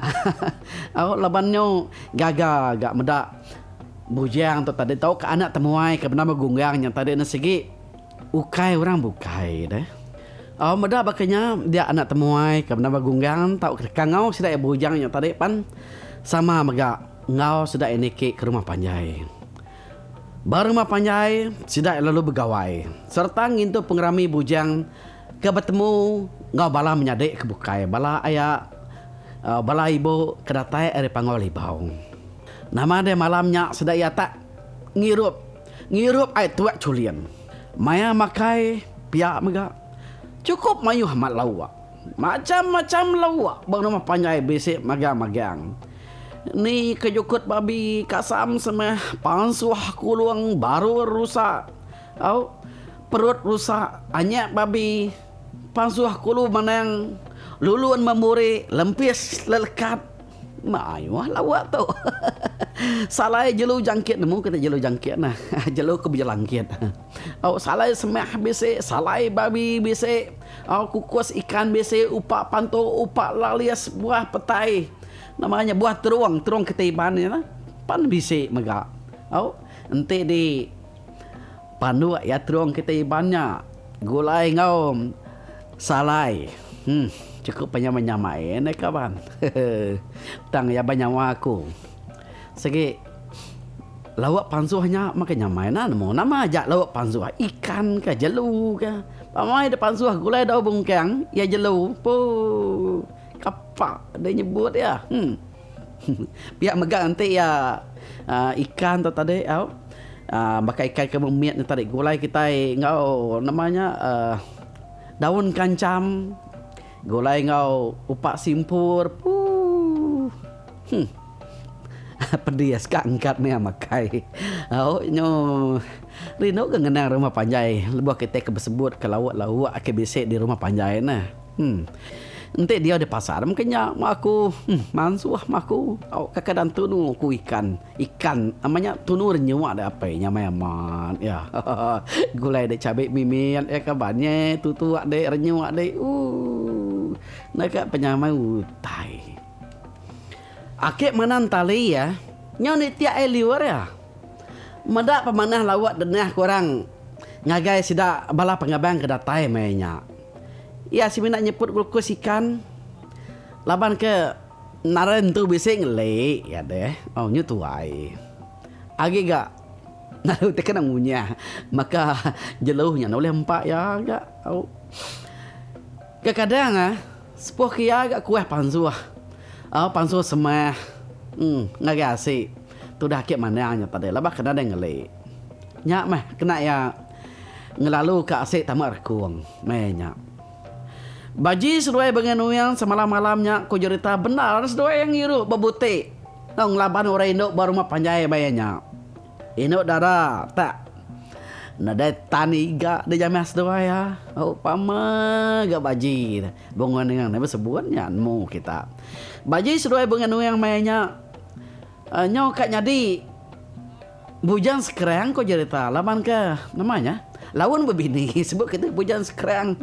Au laban nyu gaga ga meda Bujang tu tadi tauka anak temuai ke benama Gunggang nya tadi ne sigi Ukai orang bukai deh. Au meda baka nya dia anak temuai ke benama Gunggang tauka kangau sida iya bujang nya tadi pan sama mega enggau sida iya niki ke rumah panjai. Ba rumah panjai sida iya lalu begawai sereta ngintu pengerami bujang ke betemu enggau bala menyadi ke bukai bala aya bala ibu ke datai ari Panggau Libau. Nama deh malam nya sida iya tak ngirup. Ngirup ai tuak chulin. Maya makai pia mega. Chukup mayuh amat lauk. Macham-macham lauk ba rumah panjai bisi magang-magang. Ni ke jukut babi, kasam semeh, pansuh kulung, baru rusa. Au, perut rusa, anyak babi, pansuh kulu manang, lulun memburi, lempis lelekat. Mayuh lawa tu. Salai jelu jangkit nemu kita jelu jangkit nah. Jelu ke bejelangkit. Au salai semah bisi, salai babi bisi, au kukus ikan bisi, upa pantu, upa lalis, buah petai. Nama nya buah terung, terung kitai Iban nya lah. Pan bisi mega. Au enti di panduk iya terung kitai Iban nya gulai enggau salai. Huh. Chukup penyamai-nyamai neh kaban. Tang iya ba nyawa aku. Sigi lauk pansuh nya meh ke nyamai enda nemu. Nama aja lauk pansuh ikan ka jelu ka. Pamai da pansuh gulai daun bungkang iya jelu poo kapa deh nyebut iya. Huh. Pia mega enti iya uhh ikan tu tadi au uhh baka ikan ke memit nya tadi gulai kitai enggau nama nya uhh daun kancham gulai enggau upak simpur poo. Huh. Pedis ka angkat meh makai. Au nyu rindu ga ngenang rumah panjai lebuh kitai ke besebut ke lauk-lauk ke bisi di rumah panjai neh. Huh. Enti diau di pasar mungkin nya meh aku huh mansuh meh aku au kadang tunu ku ikan. Ikan nama nya tunu renyuk deh apai nyamai amat iya. Gulai deh cabi mimit iya kaban nye tutuk deh renyuk deh ooh naka penyamai utai. Ake menan tali iya, nyau nitik ai liur iya. Meda pemanah lauk denah ke orang ngagai sida bala pengabang ke datai maya nya. Iya semina nyeput glukus ikan laban ke nadai nentu bisi ngeli iya deh. Oh nyu tuai. Agi ga lalu ti kena ngunyah maka jelu nya ulih empa iya ga. Au. Kekadang ah. Sepuh ke iya ga kuah pansuh. Au pansuh semah em ngagai asi tudah ake manang nya tadi laban ke nadai ngeli. Nya meh kena iya ngelalu ka asi tama rekung meh nya. Baji seduai bengai nuyang semalam-malam nya ku jerita bendar seduai iya ngiru bebuti enggau ngelaban orang indu ba rumah panjai maya nya. Indu dara tak nadai tan iga dijamah seduai iya. Au pama ga baji ne bunga nuing ne besebut nya nemu kita. Baji seduai bunga nuing maya nya nyau ka nyadi bujang sekerang ko jerita laban ke nama nya laun bebini sebut kita bujang sekerang.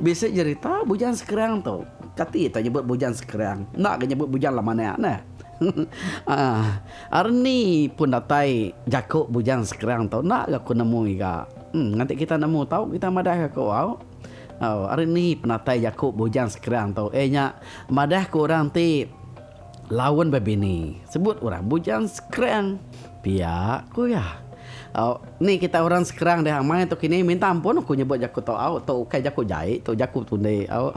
Bisi jerita bujang sekerang tu. Kati ita nyebut bujang sekerang enda ga nyebut bujang lama anak neh. Aaa ni pun datai jaku bujang sekerang tu enda ga ku nemu iga. Em nganti kita nemu tau kita madah ga ku au. Au ari ni penatai jaku bujang sekerang tu iya nya madah ku orang ti laun bebini sebut orang bujang sekerang pia ku iya. Au ni kita orang sekerang deh amai tu kini minta ampun aku nyebut jaku tu au tu ukai jaku jai tu jaku tundi au.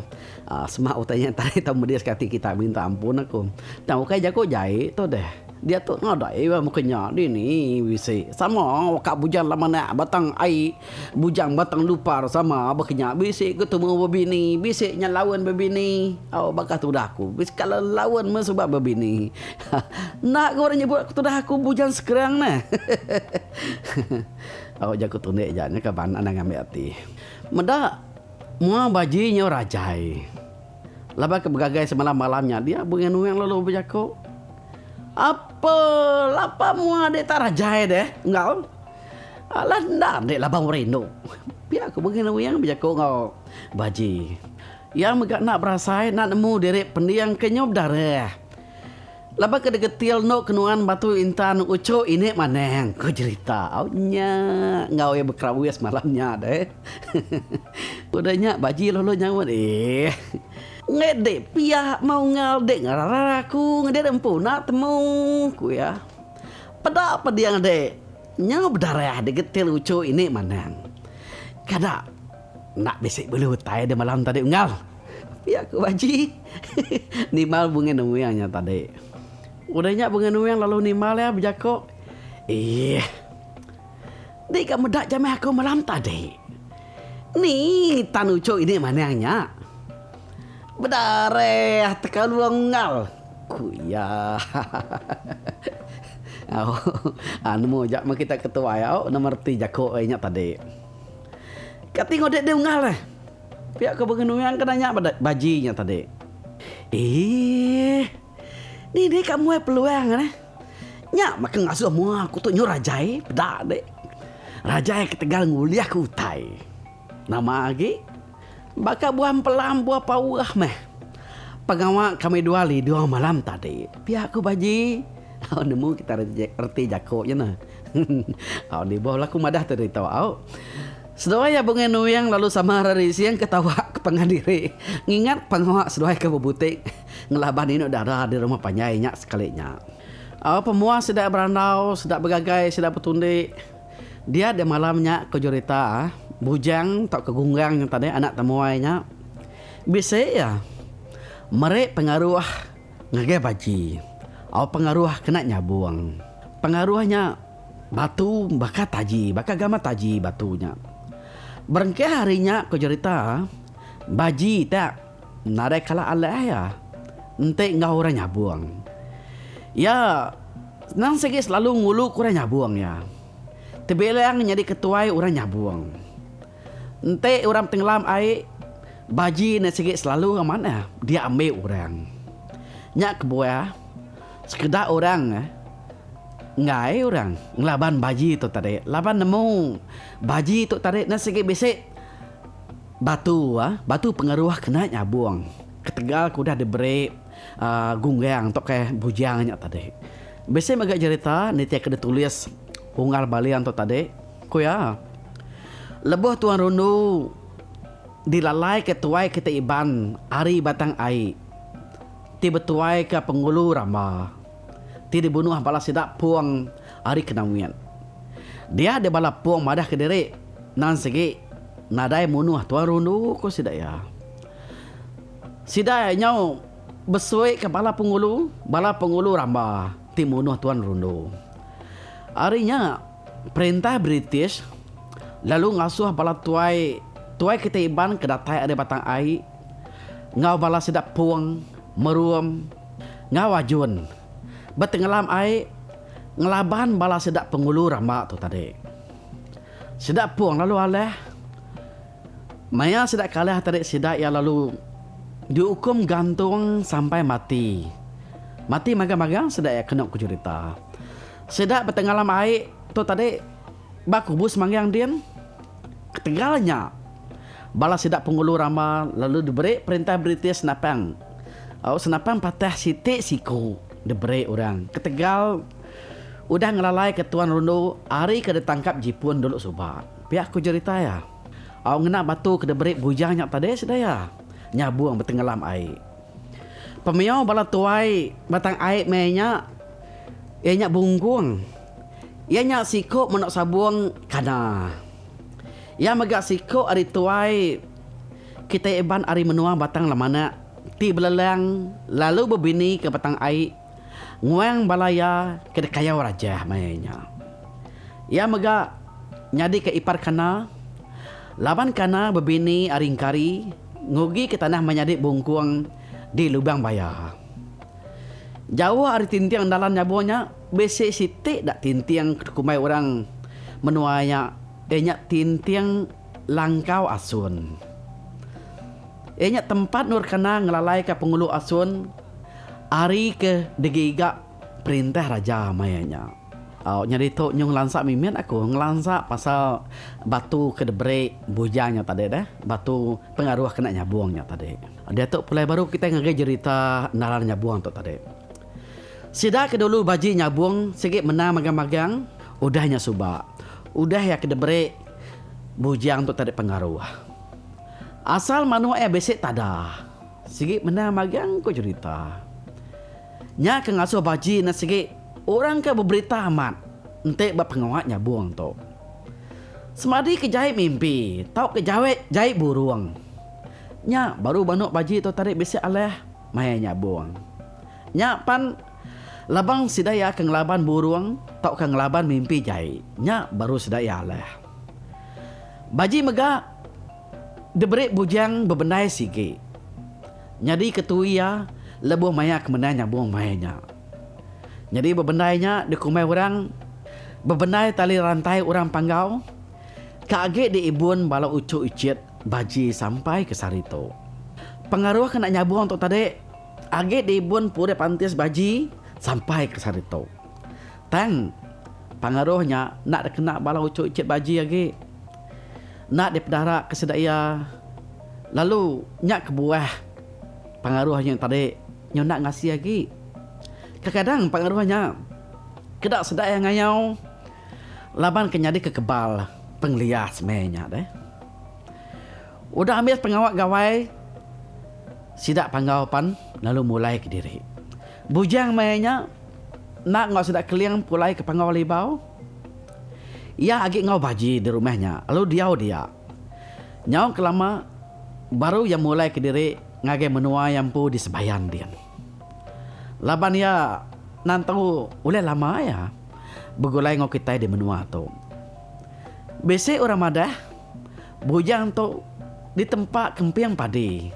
Sema utai nya tadi tau medis ke ati kita minta ampun aku. Tang ukai jaku jai tu deh. Diatu nadai ba muka nya dini bisi. Sama ka bujang lama anak batang ai bujang batang lupar sama baka nya bisi ke temu bebini bisi nya laun bebini. Au baka tudah aku bisi kala laun meh suba bebini. Enda ga orang nyebut tudah aku bujang sekerang neh. Au jaku tundi ja nya kaban anang ngambi ati. Meda. Mua baji nyau rajai. Laban ke begagai semalam-malam nya dia bungai nuing lalu bejaku. Ape lapa mua dek tak rajai deh enggau. Alah enda dek laban orang indu. Pia ku bungai nuing bejaku enggau baji. Iya mega enda berasai enda nemu diri pending ke nyau bedarah. Laban ke degetil endo ke nuan batu intan uchu ini manang ku jerita au nya enggau iya bekerawis malam nya deh. Udah nya baji lalu nyaut eeh enggai dek pia mau enggau dek ngerara aku ngedek empu enda temu ku iya. Peda peding dek nyau bedarah degetil uchu ini manang. Kada enda bisi bulu utai deh malam tadi unggal. Pia ku Baji nimbal Bungai Nuing nya tadi. Udah nya Bungai Nuing lalu nimbal iya bejaku, Ih. Di ka meda jamah aku malam tadi. Ni tan uchu ini manang nya. Bedareh tekalung unggal, ku iya. Au nemu aja meh kita ke tuai au nama reti jaku iya nya tadi. Kati ngudit deh unggal eh. Pia ke bengenuyang ke nanya baji nya tadi. Eeh. Ni deh ka muai peluang neh. Nya meh ke ngasuh mua aku tu nyu rajai peda deh. Rajai ketegal ngulih ke utai. Nama agi baka buah empelam buah pauh meh. Pengawa kami dua lidung malam tadi. Pia ku baji. Au nemu kita reti jaku nya neh. Au nibuh lah ku madah tadi tu au. Seduai iya Bungai Nuing lalu sama rerising ketawa ke pangan diri ngingat pengawa seduai ke bebuti ngelaban indu dara di rumah panjai nya sekali nya. Au pemua sida berandau, sida begagai, sida betundi dia deh malam nya ku jerita Bujang tauka Gunggang nya tadi anak temuai nya bisi iya meri pengaruh ngagai Baji. Au pengaruh kena nyabung. Pengaruh nya. Batu baka taji, baka gamal taji batu nya. Berengkah ari nya ku jerita, Baji tak nadai kala alah iya enti enggau orang nyabung. Iya senang sigi selalu ngulu ke orang nyabung iya. Tebilang nyadi ketuai orang nyabung. Enti orang tenggelam ai, Baji ne sigi selalu amat iya diambi orang. Nya kebuah sekeda orang Enggai orang ngelaban baji tu tadi laban nemu baji tu tadi ne sigi bisi batu uhh batu pengaruh kena nyabung ketegal ke udah diberi uhh gunggang tauka bujang nya tadi. Bisi mega jerita nitih ke ditulis Unggal Baling tu tadi ku iya lebuh Tuan Rundu dilalaika tuai kitai Iban ari Batang Ai ti betuaika Pengulu Ramba. ti dibunuh bala sida Pung ari Kenawit. Dia deh bala Pung madah kediri nan sigi nadai munuh Tuan Rundu ku sida iya. Sida nyau besui ke bala pengulu, bala pengulu ramba ti munuh Tuan Rundu. Ari nya perintah British lalu ngasuh bala tuai tuai kitai Iban ke datai ari Batang Ai enggau bala sida Pung, Merum, Enggau Ajun betengelam ai ngelaban bala sida pengulu ramba tu tadi. Sida pung lalu alah. Maya sida kalah tadi sida iya lalu diukum gantung sampai mati. Mati magang-magang sida iya kenu ku jerita. Sida betengelam ai tu tadi ba kubu semanggang din. Ketegal nya, bala sida Pengulu Rama lalu diberi perintah British senapang au senapang patah siti siku diberi orang ketegal udah ngelalaika Tuan Rundu ari ke ditangkap Jipun dulu suba. Pia ku jerita iya. Au ngena batu ke diberi bujang nya tadi sida iya nyabung betenggelam ai. Pemiau bala tuai Batang Ai meh nya iya nya Bungkung. Iya nya siku manuk sabung Kana. Iya mega siku ari tuai kitai Iban ari menua Batang Lemanak ti belelang lalu bebini ke Batang Ai nguang bala iya ke dikayau Rajah maya nya. Iya mega nyadika ipar Kana laban Kana bebini ari Engkari ngugika tanah menyadi Bungkung di Lubang Baya. Jauh ari tinting dalan nyabung nya, bisi siti da tinting ke dikumbai orang menua nya iya nya Tinting Langkau Asun. Iya nya tempat endur kena ngelalaika Pengulu Asun ari ke digiga perintah raja maya nya. Au nyadi tu nyu ngelansa mimit aku ngelansa pasal batu ke diberi bujang nya tadi deh batu pengaruh kena nyabung nya tadi. Diatu pulai baru kitai ngagai jerita nalan nyabung tu tadi. Sida ke dulu baji nyabung sigi menang magang-magang udah nya suba. Udah iya ke diberi bujang tu tadi pengaruh. Asal manuk iya bisi tada sigi menang magang ku jerita. Nya ke ngasuh Baji ne sigi orang ke beberita amat enti ba pengawa nyabung tu. Semadi ke jai mimpi tauka jai jai burung. Nya baru manuk Baji tu tadi bisi alah maya nyabung. Nya pan labang sida iya ke ngelaban burung tauka ngelaban mimpi jai nya baru sida iya alah. Baji mega diberi bujang bebendai sigi. Nyadi ketui iya lebuh maya ke menang nyabung maya nya. Nyadi bebendai nya dikumbai orang bebendai tali rantai orang Panggau ke agi diibun bala uchu ichit Baji sampai ke sehari tu. Pengaruh kena nyabung tu tadi agi diibun purih pantis Baji sampai ke sehari tu. Tang pengaruh nya enda dikena bala uchu ichit Baji agi. Enda dipedara ke sida iya. Lalu nya kebuah pengaruh nya tadi nyau enda ngasi agi. Kekadang pengaruh nya keda sida iya ngayau laban ke nyadi ke kebal. Pengelias meh nya deh. Udah ambis pengawa gawai sida Panggau pan lalu mulai kediri. Bujang meh nya enda enggau sida Keling pulai ke Panggau Libau. Iya agi enggau Baji di rumah nya lalu diau dia. Nyau kelama baru iya mulai kediri ngagai menua iya empu di Sebayan din. Laban iya nantu ulih lama iya begulai enggau kitai di menua tu. Bisi orang madah bujang tu ditempa kemping padi.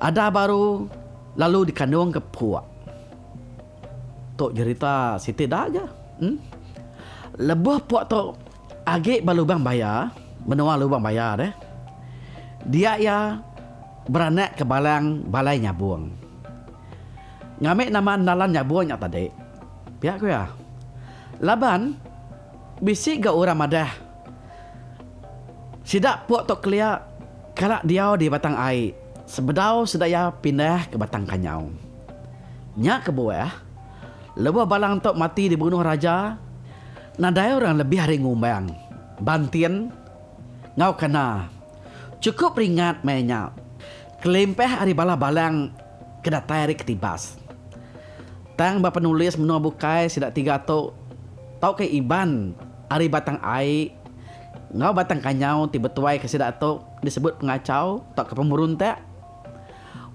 Ada baru lalu dikandung ke puk. Tu jerita siti da ga. Em. Lebuh puk tu agi ba lubang baya, menua lubang baya deh. Dia iya beranak ke balang balai nyabung. Ngambi nama endalan nyabung nya tadi. Pia ku iya. Laban bisi ga orang madah sida puk tu kelia kala diau di Batang Ai sebedau sida iya pindah ke Batang Kanyau. Nya kebuah, lebuh Balang tu mati dibunuh raja, nadai orang lebih ari Ngumbang, Bantin enggau Kana chukup ringat maya nya kelimpah ari bala Balang ke datai ari Ketibas. Tang ba penulis menua bukai sida tiga tu tauka Iban ari Batang Ai enggau Batang Kanyau ti betuaika sida tu disebut pengachau tauka pemeruntak,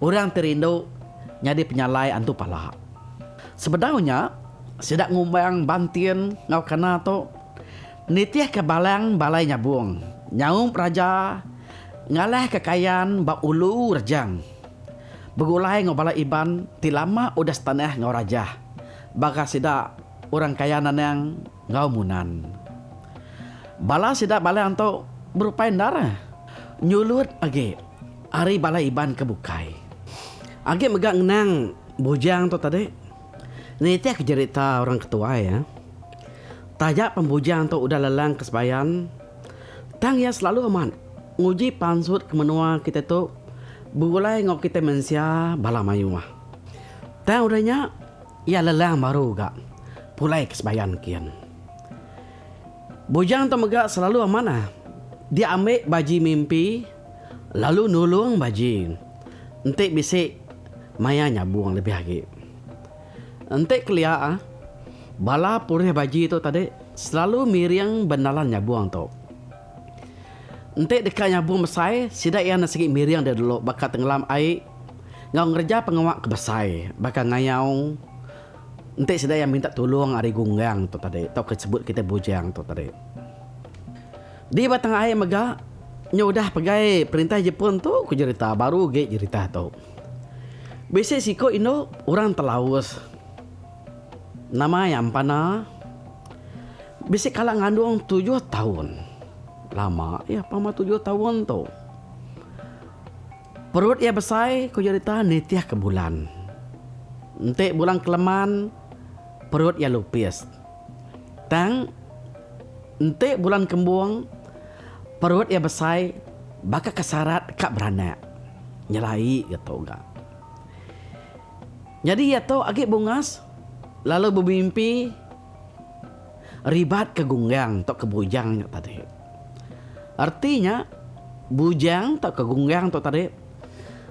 orang ti rindu nyadi penyalai antu pala. Sebedau nya, sida ngumbang Bantin enggau Kana tu nitihka Balang Balai Nyabung nyaup raja ngalahka Kayan ba Ulu Rejang. Begulai enggau bala Iban ti lama udah setanah enggau Rajah baka sida orang kaya Nanang enggau Munan. Bala sida Balang tu berupai endar nyulut agi ari bala Iban ke bukai. Agi mega ngenang Bujang tu tadi nitihka jerita orang ke tuai. Taja pan Bujang tu udah lelang ke sebayan tang iya selalu amat nguji pansut ke menua kitai tu begulai enggau kitai mensia bala mayuh. Tang udah nya iya lelang baru ga pulai ke sebayan kin. Bujang tu mega selalu amanah diambi baji mimpi lalu nulung baji enti bisi maya nyabung lebih agi. Enti kelia bala purih baji tu tadi selalu miring bendalan nyabung tu. Enti deka nyabung besai sida iya enda sigi miring deh dulu baka tengelam ai enggau ngereja pengawa ke besai baka ngayau. Enti sida iya minta tulung ari gunggang tu tadi tauka sebut kitai bujang tu tadi. Di Batang Ai mega nya udah pegai perintah Jepun tu ku jerita baru agi jerita tu. Bisi siku indu orang Telaus nama iya Empana bisi kala ngandung tujuh taun. Lama iya pama tujuh taun tu. Perut iya besai ku jerita nitihka bulan. Enti bulan keleman perut iya lupis. Tang enti bulan kembung perut iya besai baka ke sarat ka beranak. Nyelai ga tu ga. Nyadi iya tu agi bungas lalu bemimpi ribat ke gunggang tauka bujang nya tadi. Reti nya, bujang tauka gunggang tu tadi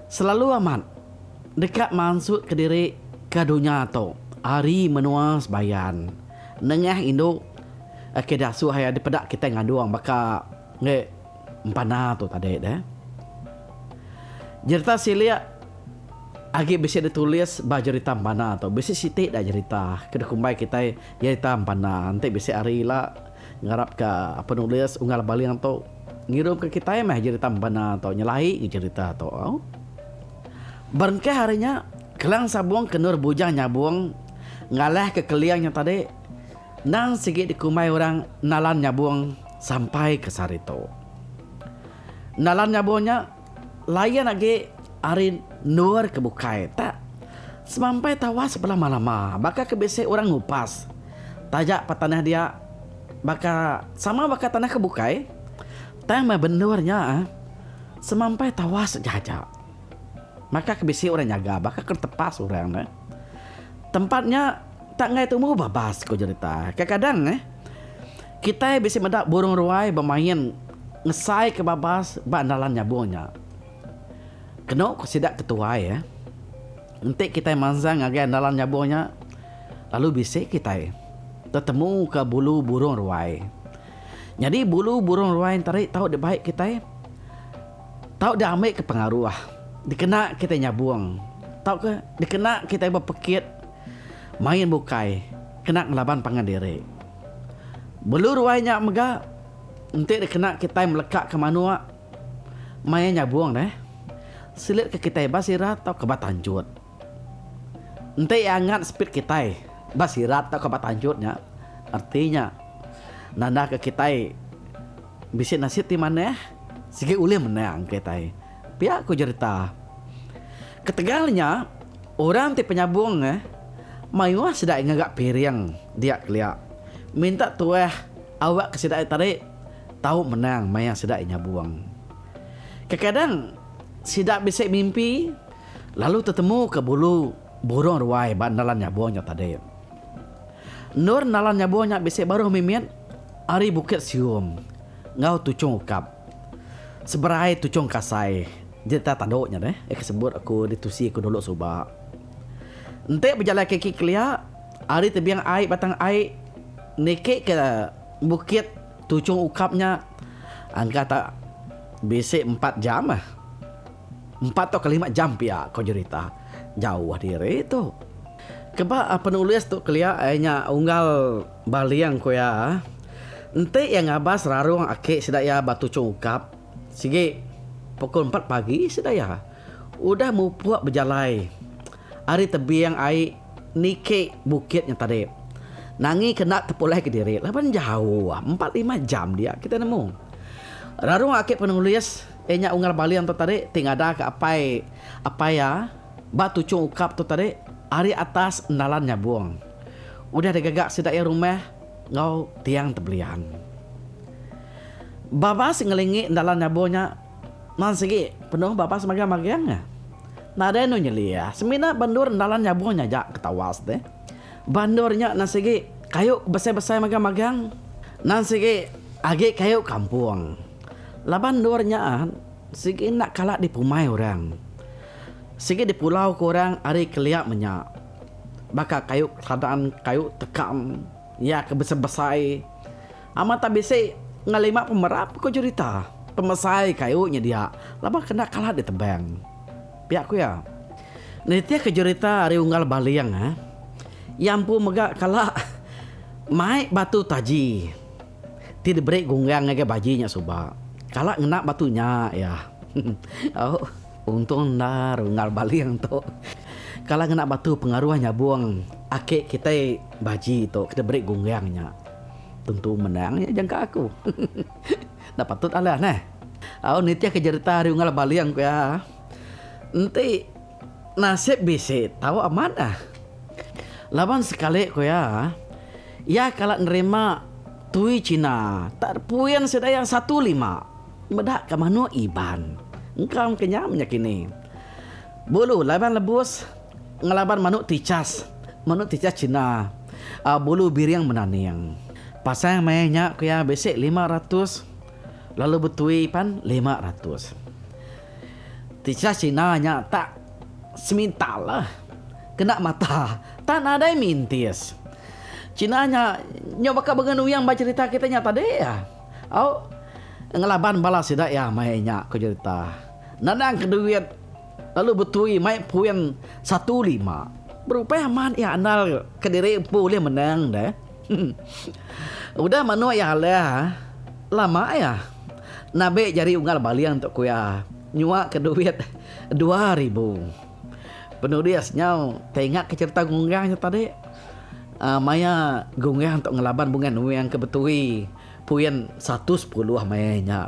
selalu amat deka mansutka diri ke dunya tu ari menua sebayan nengah indu ke diasuh iya dipeda kitai ngandung baka enggai empana tu tadi deh. Jerita silik agi bisi ditulis ba jerita empana tu. Bisi siti da jerita ke dikumbai kitai jerita empana enti bisi hari ila. Ngarap ka penulis Unggal Baling tu ngirum ka kitai meh jerita Membana tu nyelai ke jerita tu. Berengkah ari nya, Kelang Sabung ke endur Bujang Nyabung ngalah ka Keling nya tadi endang sigi dikumbai orang Nalan Nyabung sampai ke sehari tu. Nalan Nyabung nya lain agi ari endur ke bukai tak semampai tawas belama-lama baka ke bisi orang ngupas. Taja pa tanah dia baka sama baka tanah ke bukai, tang meh bendur nya semampai tawas aja aja. Baka ke bisi orang nyaga, baka ke tepas orang ne. Tempat nya tak enggai tumu babas ku jerita. Kadang-kadang eh. Kitai bisi meda burung ruai bemain ngesai ke babas ba endalan nyabung nya. Kenu ku sida ke tuai eh. Enti kitai mansang ngagai endalan nyabung nya lalu bisi kitai tetemu ke bulu burung ruai. Nyadi bulu burung ruai entari tau dibai kitai tau diambi ke pengaruh dikena kitai nyabung tauka dikena kitai bepekit main bukai kena ngelaban pangan diri. Bulu ruai nya mega enti dikena kitai meleka ke manuk maya nyabung deh silit ke kitai ba sirat tauka ba tanjut. Enti iya angat sepit kitai ba sirat tauka ba tanjut nya reti nya nanda ke kitai bisi nasit ti manah sigi ulih menang kitai. Pia ku jerita. Ketegal nya orang ti penyabung eh mayuh sida ngaga piring dia kelia minta tuah awak ke sida tadi tau menang maya sida nyabung. Kekadang sida bisi mimpi lalu tetemu ke bulu burung ruai ba nalan nyabung nya tadi. Endur nalan nyabung nya bisi baruh mimit ari Bukit Sium enggau Tuchung Ukap. Seberai Tuchung Kasai jerita tandu nya deh ke sebut aku ditusi aku dulu suba. Enti bejalai kaki kelia ari tebing ai batang ai niki ke Bukit Tuchung Ukap nya angka ta bisi empat jam ah. Empat tauka lima jam pia ko jerita jauh diri tu. Keba penulis tu kelia iya nya unggal Baling ku iya enti iya ngabas rarung aki sida iya ba Tuchung Ukap sigi pukul empat pagi sida iya udah mupuk bejalai ari tebing ai niki bukit nya tadi. Nangi ke enda tepulai kediri laban jauh empat lima jam dia kita nemu. Rarung aki penulis iya nya unggal Baling tu tadi ti ngada ke apai apai iya ba Tuchung Ukap tu tadi ari atas endalan nyabung. Udah digaga sida iya rumah enggau tiang tebelian. Babas ngelingi endalan nyabung nya man sigi penuh babas magang-magang. Nadai anu nyeliah semina ba endur endalan nyabung nya aja ke tawas deh. Ba endur nya nan sigi kayu ke besai-besai magang-magang. Nan sigi agi kayu kampung. Laban endur nya sigi enda kala dipumai orang. Sigi dipulau ke orang ari kelia menya. Baka kayu keladan, kayu tekam, iya ke besai-besai. Amat tak bisi ngelima pemerap ku jerita pemesai kayu nya dia laban ke enda kala ditebang. Pia ku iya. Nitihka jerita ari unggal Baling, iya empu mega kala mai batu taji ti diberi gunggang ngagai baji nya suba. Kala ngena batu nya iya. Au untung endar unggal Baling tu kala ngena batu pengaruh nyabung aki kitai baji tu ke diberi gunggang nya. Tentu menang nya jangka aku. Enda patut alah neh. Au nitihka jerita ari unggal Baling ku iya. Enti nasib bisi tau amat ah. Laban sekali ku iya, iya kala nerima tui Cina tak puin sida iya satu lima meda ka manuk Iban. Engka ke nya menya kini. Bulu laban lebus ngelaban manuk ticas, manuk ticas Cina bulu biring menaning. Pasang maya nya ku iya bisi 500 lalu betui pan 500. Ticas Cina nya tak semintal lah kena mata tak nadai mintis. Cina nya nyau baka bengan uyang ba cerita kita nya tadi. Au ngelaban bala sida iya maya nya ku cerita. Nanang ke duit lalu betui mai puin satu lima. Berupai amat iya andal kediri empu ulih menang deh. Udah manuk iya alah lama iya nabi jari unggal baling tu ku iya nyua ke duit 2000. Penulis nyau teingat ke cherita gunggang nya tadi maya gunggang tu ngelaban bungai nuing ke betui puin 110 maya nya.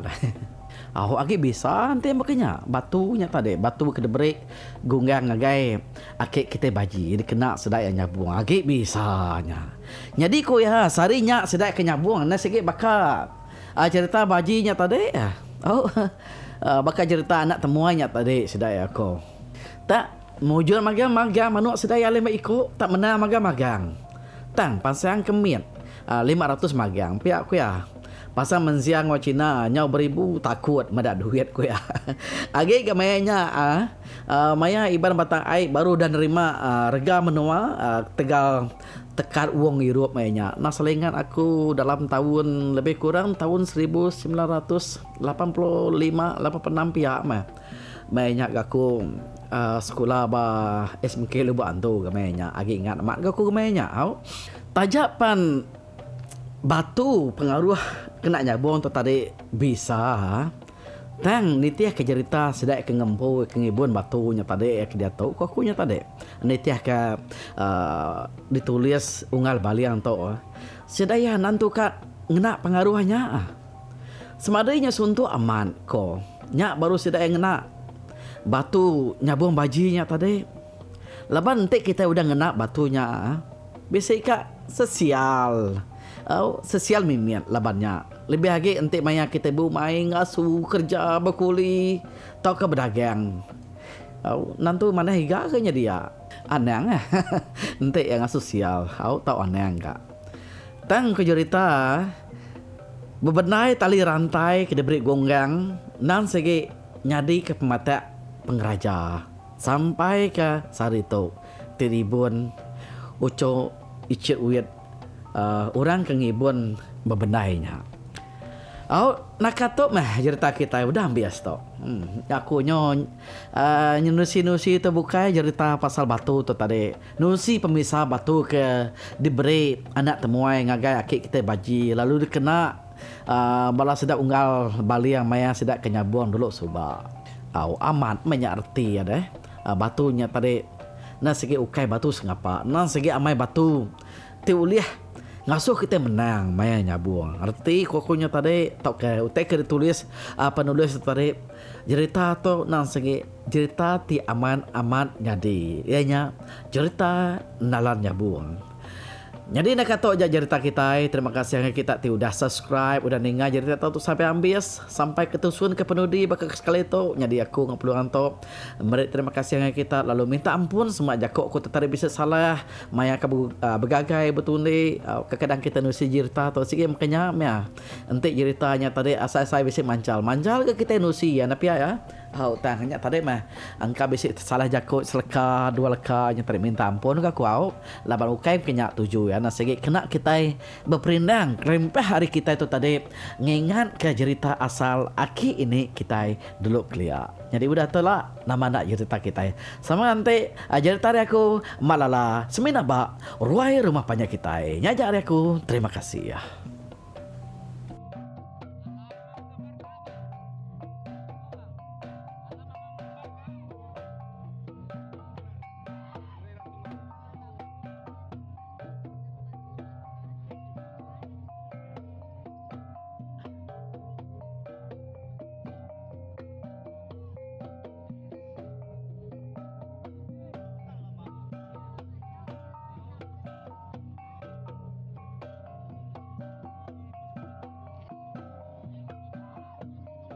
Au agi bisa enti baka nya batu nya tadi batu ke diberi gunggang ngagai aki kitai baji dikena sida iya nyabung agi bisa nya. Nyadi ku iya sehari nya sida ke nyabung enda sigi baka cherita baji nya tadi au baka cherita anak temuai nya tadi sida iya ko. Tak mujur magang magang manuk sida iya lima iku tak menang magang magang. Tang pasang ke mit. 500 magang pia ku iya. Pasal mensia enggau China nyau beribu takut meda duit ku iya. Agi ga maya nya maya Iban Batang Ai baru udah nerima rega menua ketegal tekat wong irup maya nya. Nah selingat aku dalam taun lebih kurang taun 1985 86 pia meh. Maya nya ga aku sekula ba SMK Lubok Antu ga maya nya. Agi ingat amat ga aku maya nya au. Taja pan batu pengaruh kena nyabung tu tadi bisa tang nitih ke jerita sida ke ngempu ke ngibun batu nya tadi ke diatu ku aku nya tadi nitih ke uhh ditulis unggal baling tu sida iya nentu ka ngena pengaruh nya. Semadi nya suntuk amat ko nya baru sida iya ngena batu nyabung baji nya tadi. Laban enti kitai udah ngena batu nya bisi ka sesial au sesial mimit laban nya. Lebih agi enti maya kitai bumai ngasu kerja bekuli tauka bedagang au nentu manah iga ke nya dia. Anang enti iya ngasu sial au tau anang ka. Tang ku jerita, bebendai tali rantai ke diberi Gonggang endang sigi nyadika pematak pengeraja sampai ke sehari tu ti ribun uchu ichit wit orang ke ngibun bebendai nya. Au naka tu meh jerita kitai udah ambis tu. Aku nyu nusi-nusi tu bukai jerita pasal batu tu tadi. Nusi pemisa batu ke diberi anak temuai ngagai aki kitai Baji lalu dikena bala sida unggal baling maya sida ke nyabung dulu suba. Au amat meh nya reti iya deh. Batu nya tadi enda sigi ukai batu sengapa endang sigi amai batu. Ti ulih ngasuh kitai menang maya nyabung. Reti ku aku nya tadi tauka utai ke ditulis penulis tu tadi jerita tu endang sigi jerita ti amat amat nyadi iya nya jerita nalan nyabung. Nyadi naka tu aja jerita kitai terima kasih ngagai kita ti udah subscribe udah ninga jerita tu sampai ambis sampai ke tusun ke penudi baka ke sekali tu nyadi aku enggau peluang tu meri terima kasih ngagai kita lalu minta ampun sema jaku aku tu tadi bisi salah. Maya ka begagai betundi kekadang kita nusi jerita tu sigi meka nya meh. Enti jerita nya tadi asai-asai bisi manchal. Manchal ga kitai nusi iya enda pia iya. Au tang nya tadi meh engka bisi salah jaku seleka dua leka nya tadi minta ampun ga ku au laban ukai meka nya tuju iya enda sigi kena kitai beperindang kelimpah ari kitai tu tadi ngingat ka jerita asal aki ini kitai dulu kelia. Nyadi udah tu la nama enda jerita kitai. Sama enti jerita ari aku Malala semina ba ruai rumah panjai kitai. Nya aja ari aku. Terima kasih.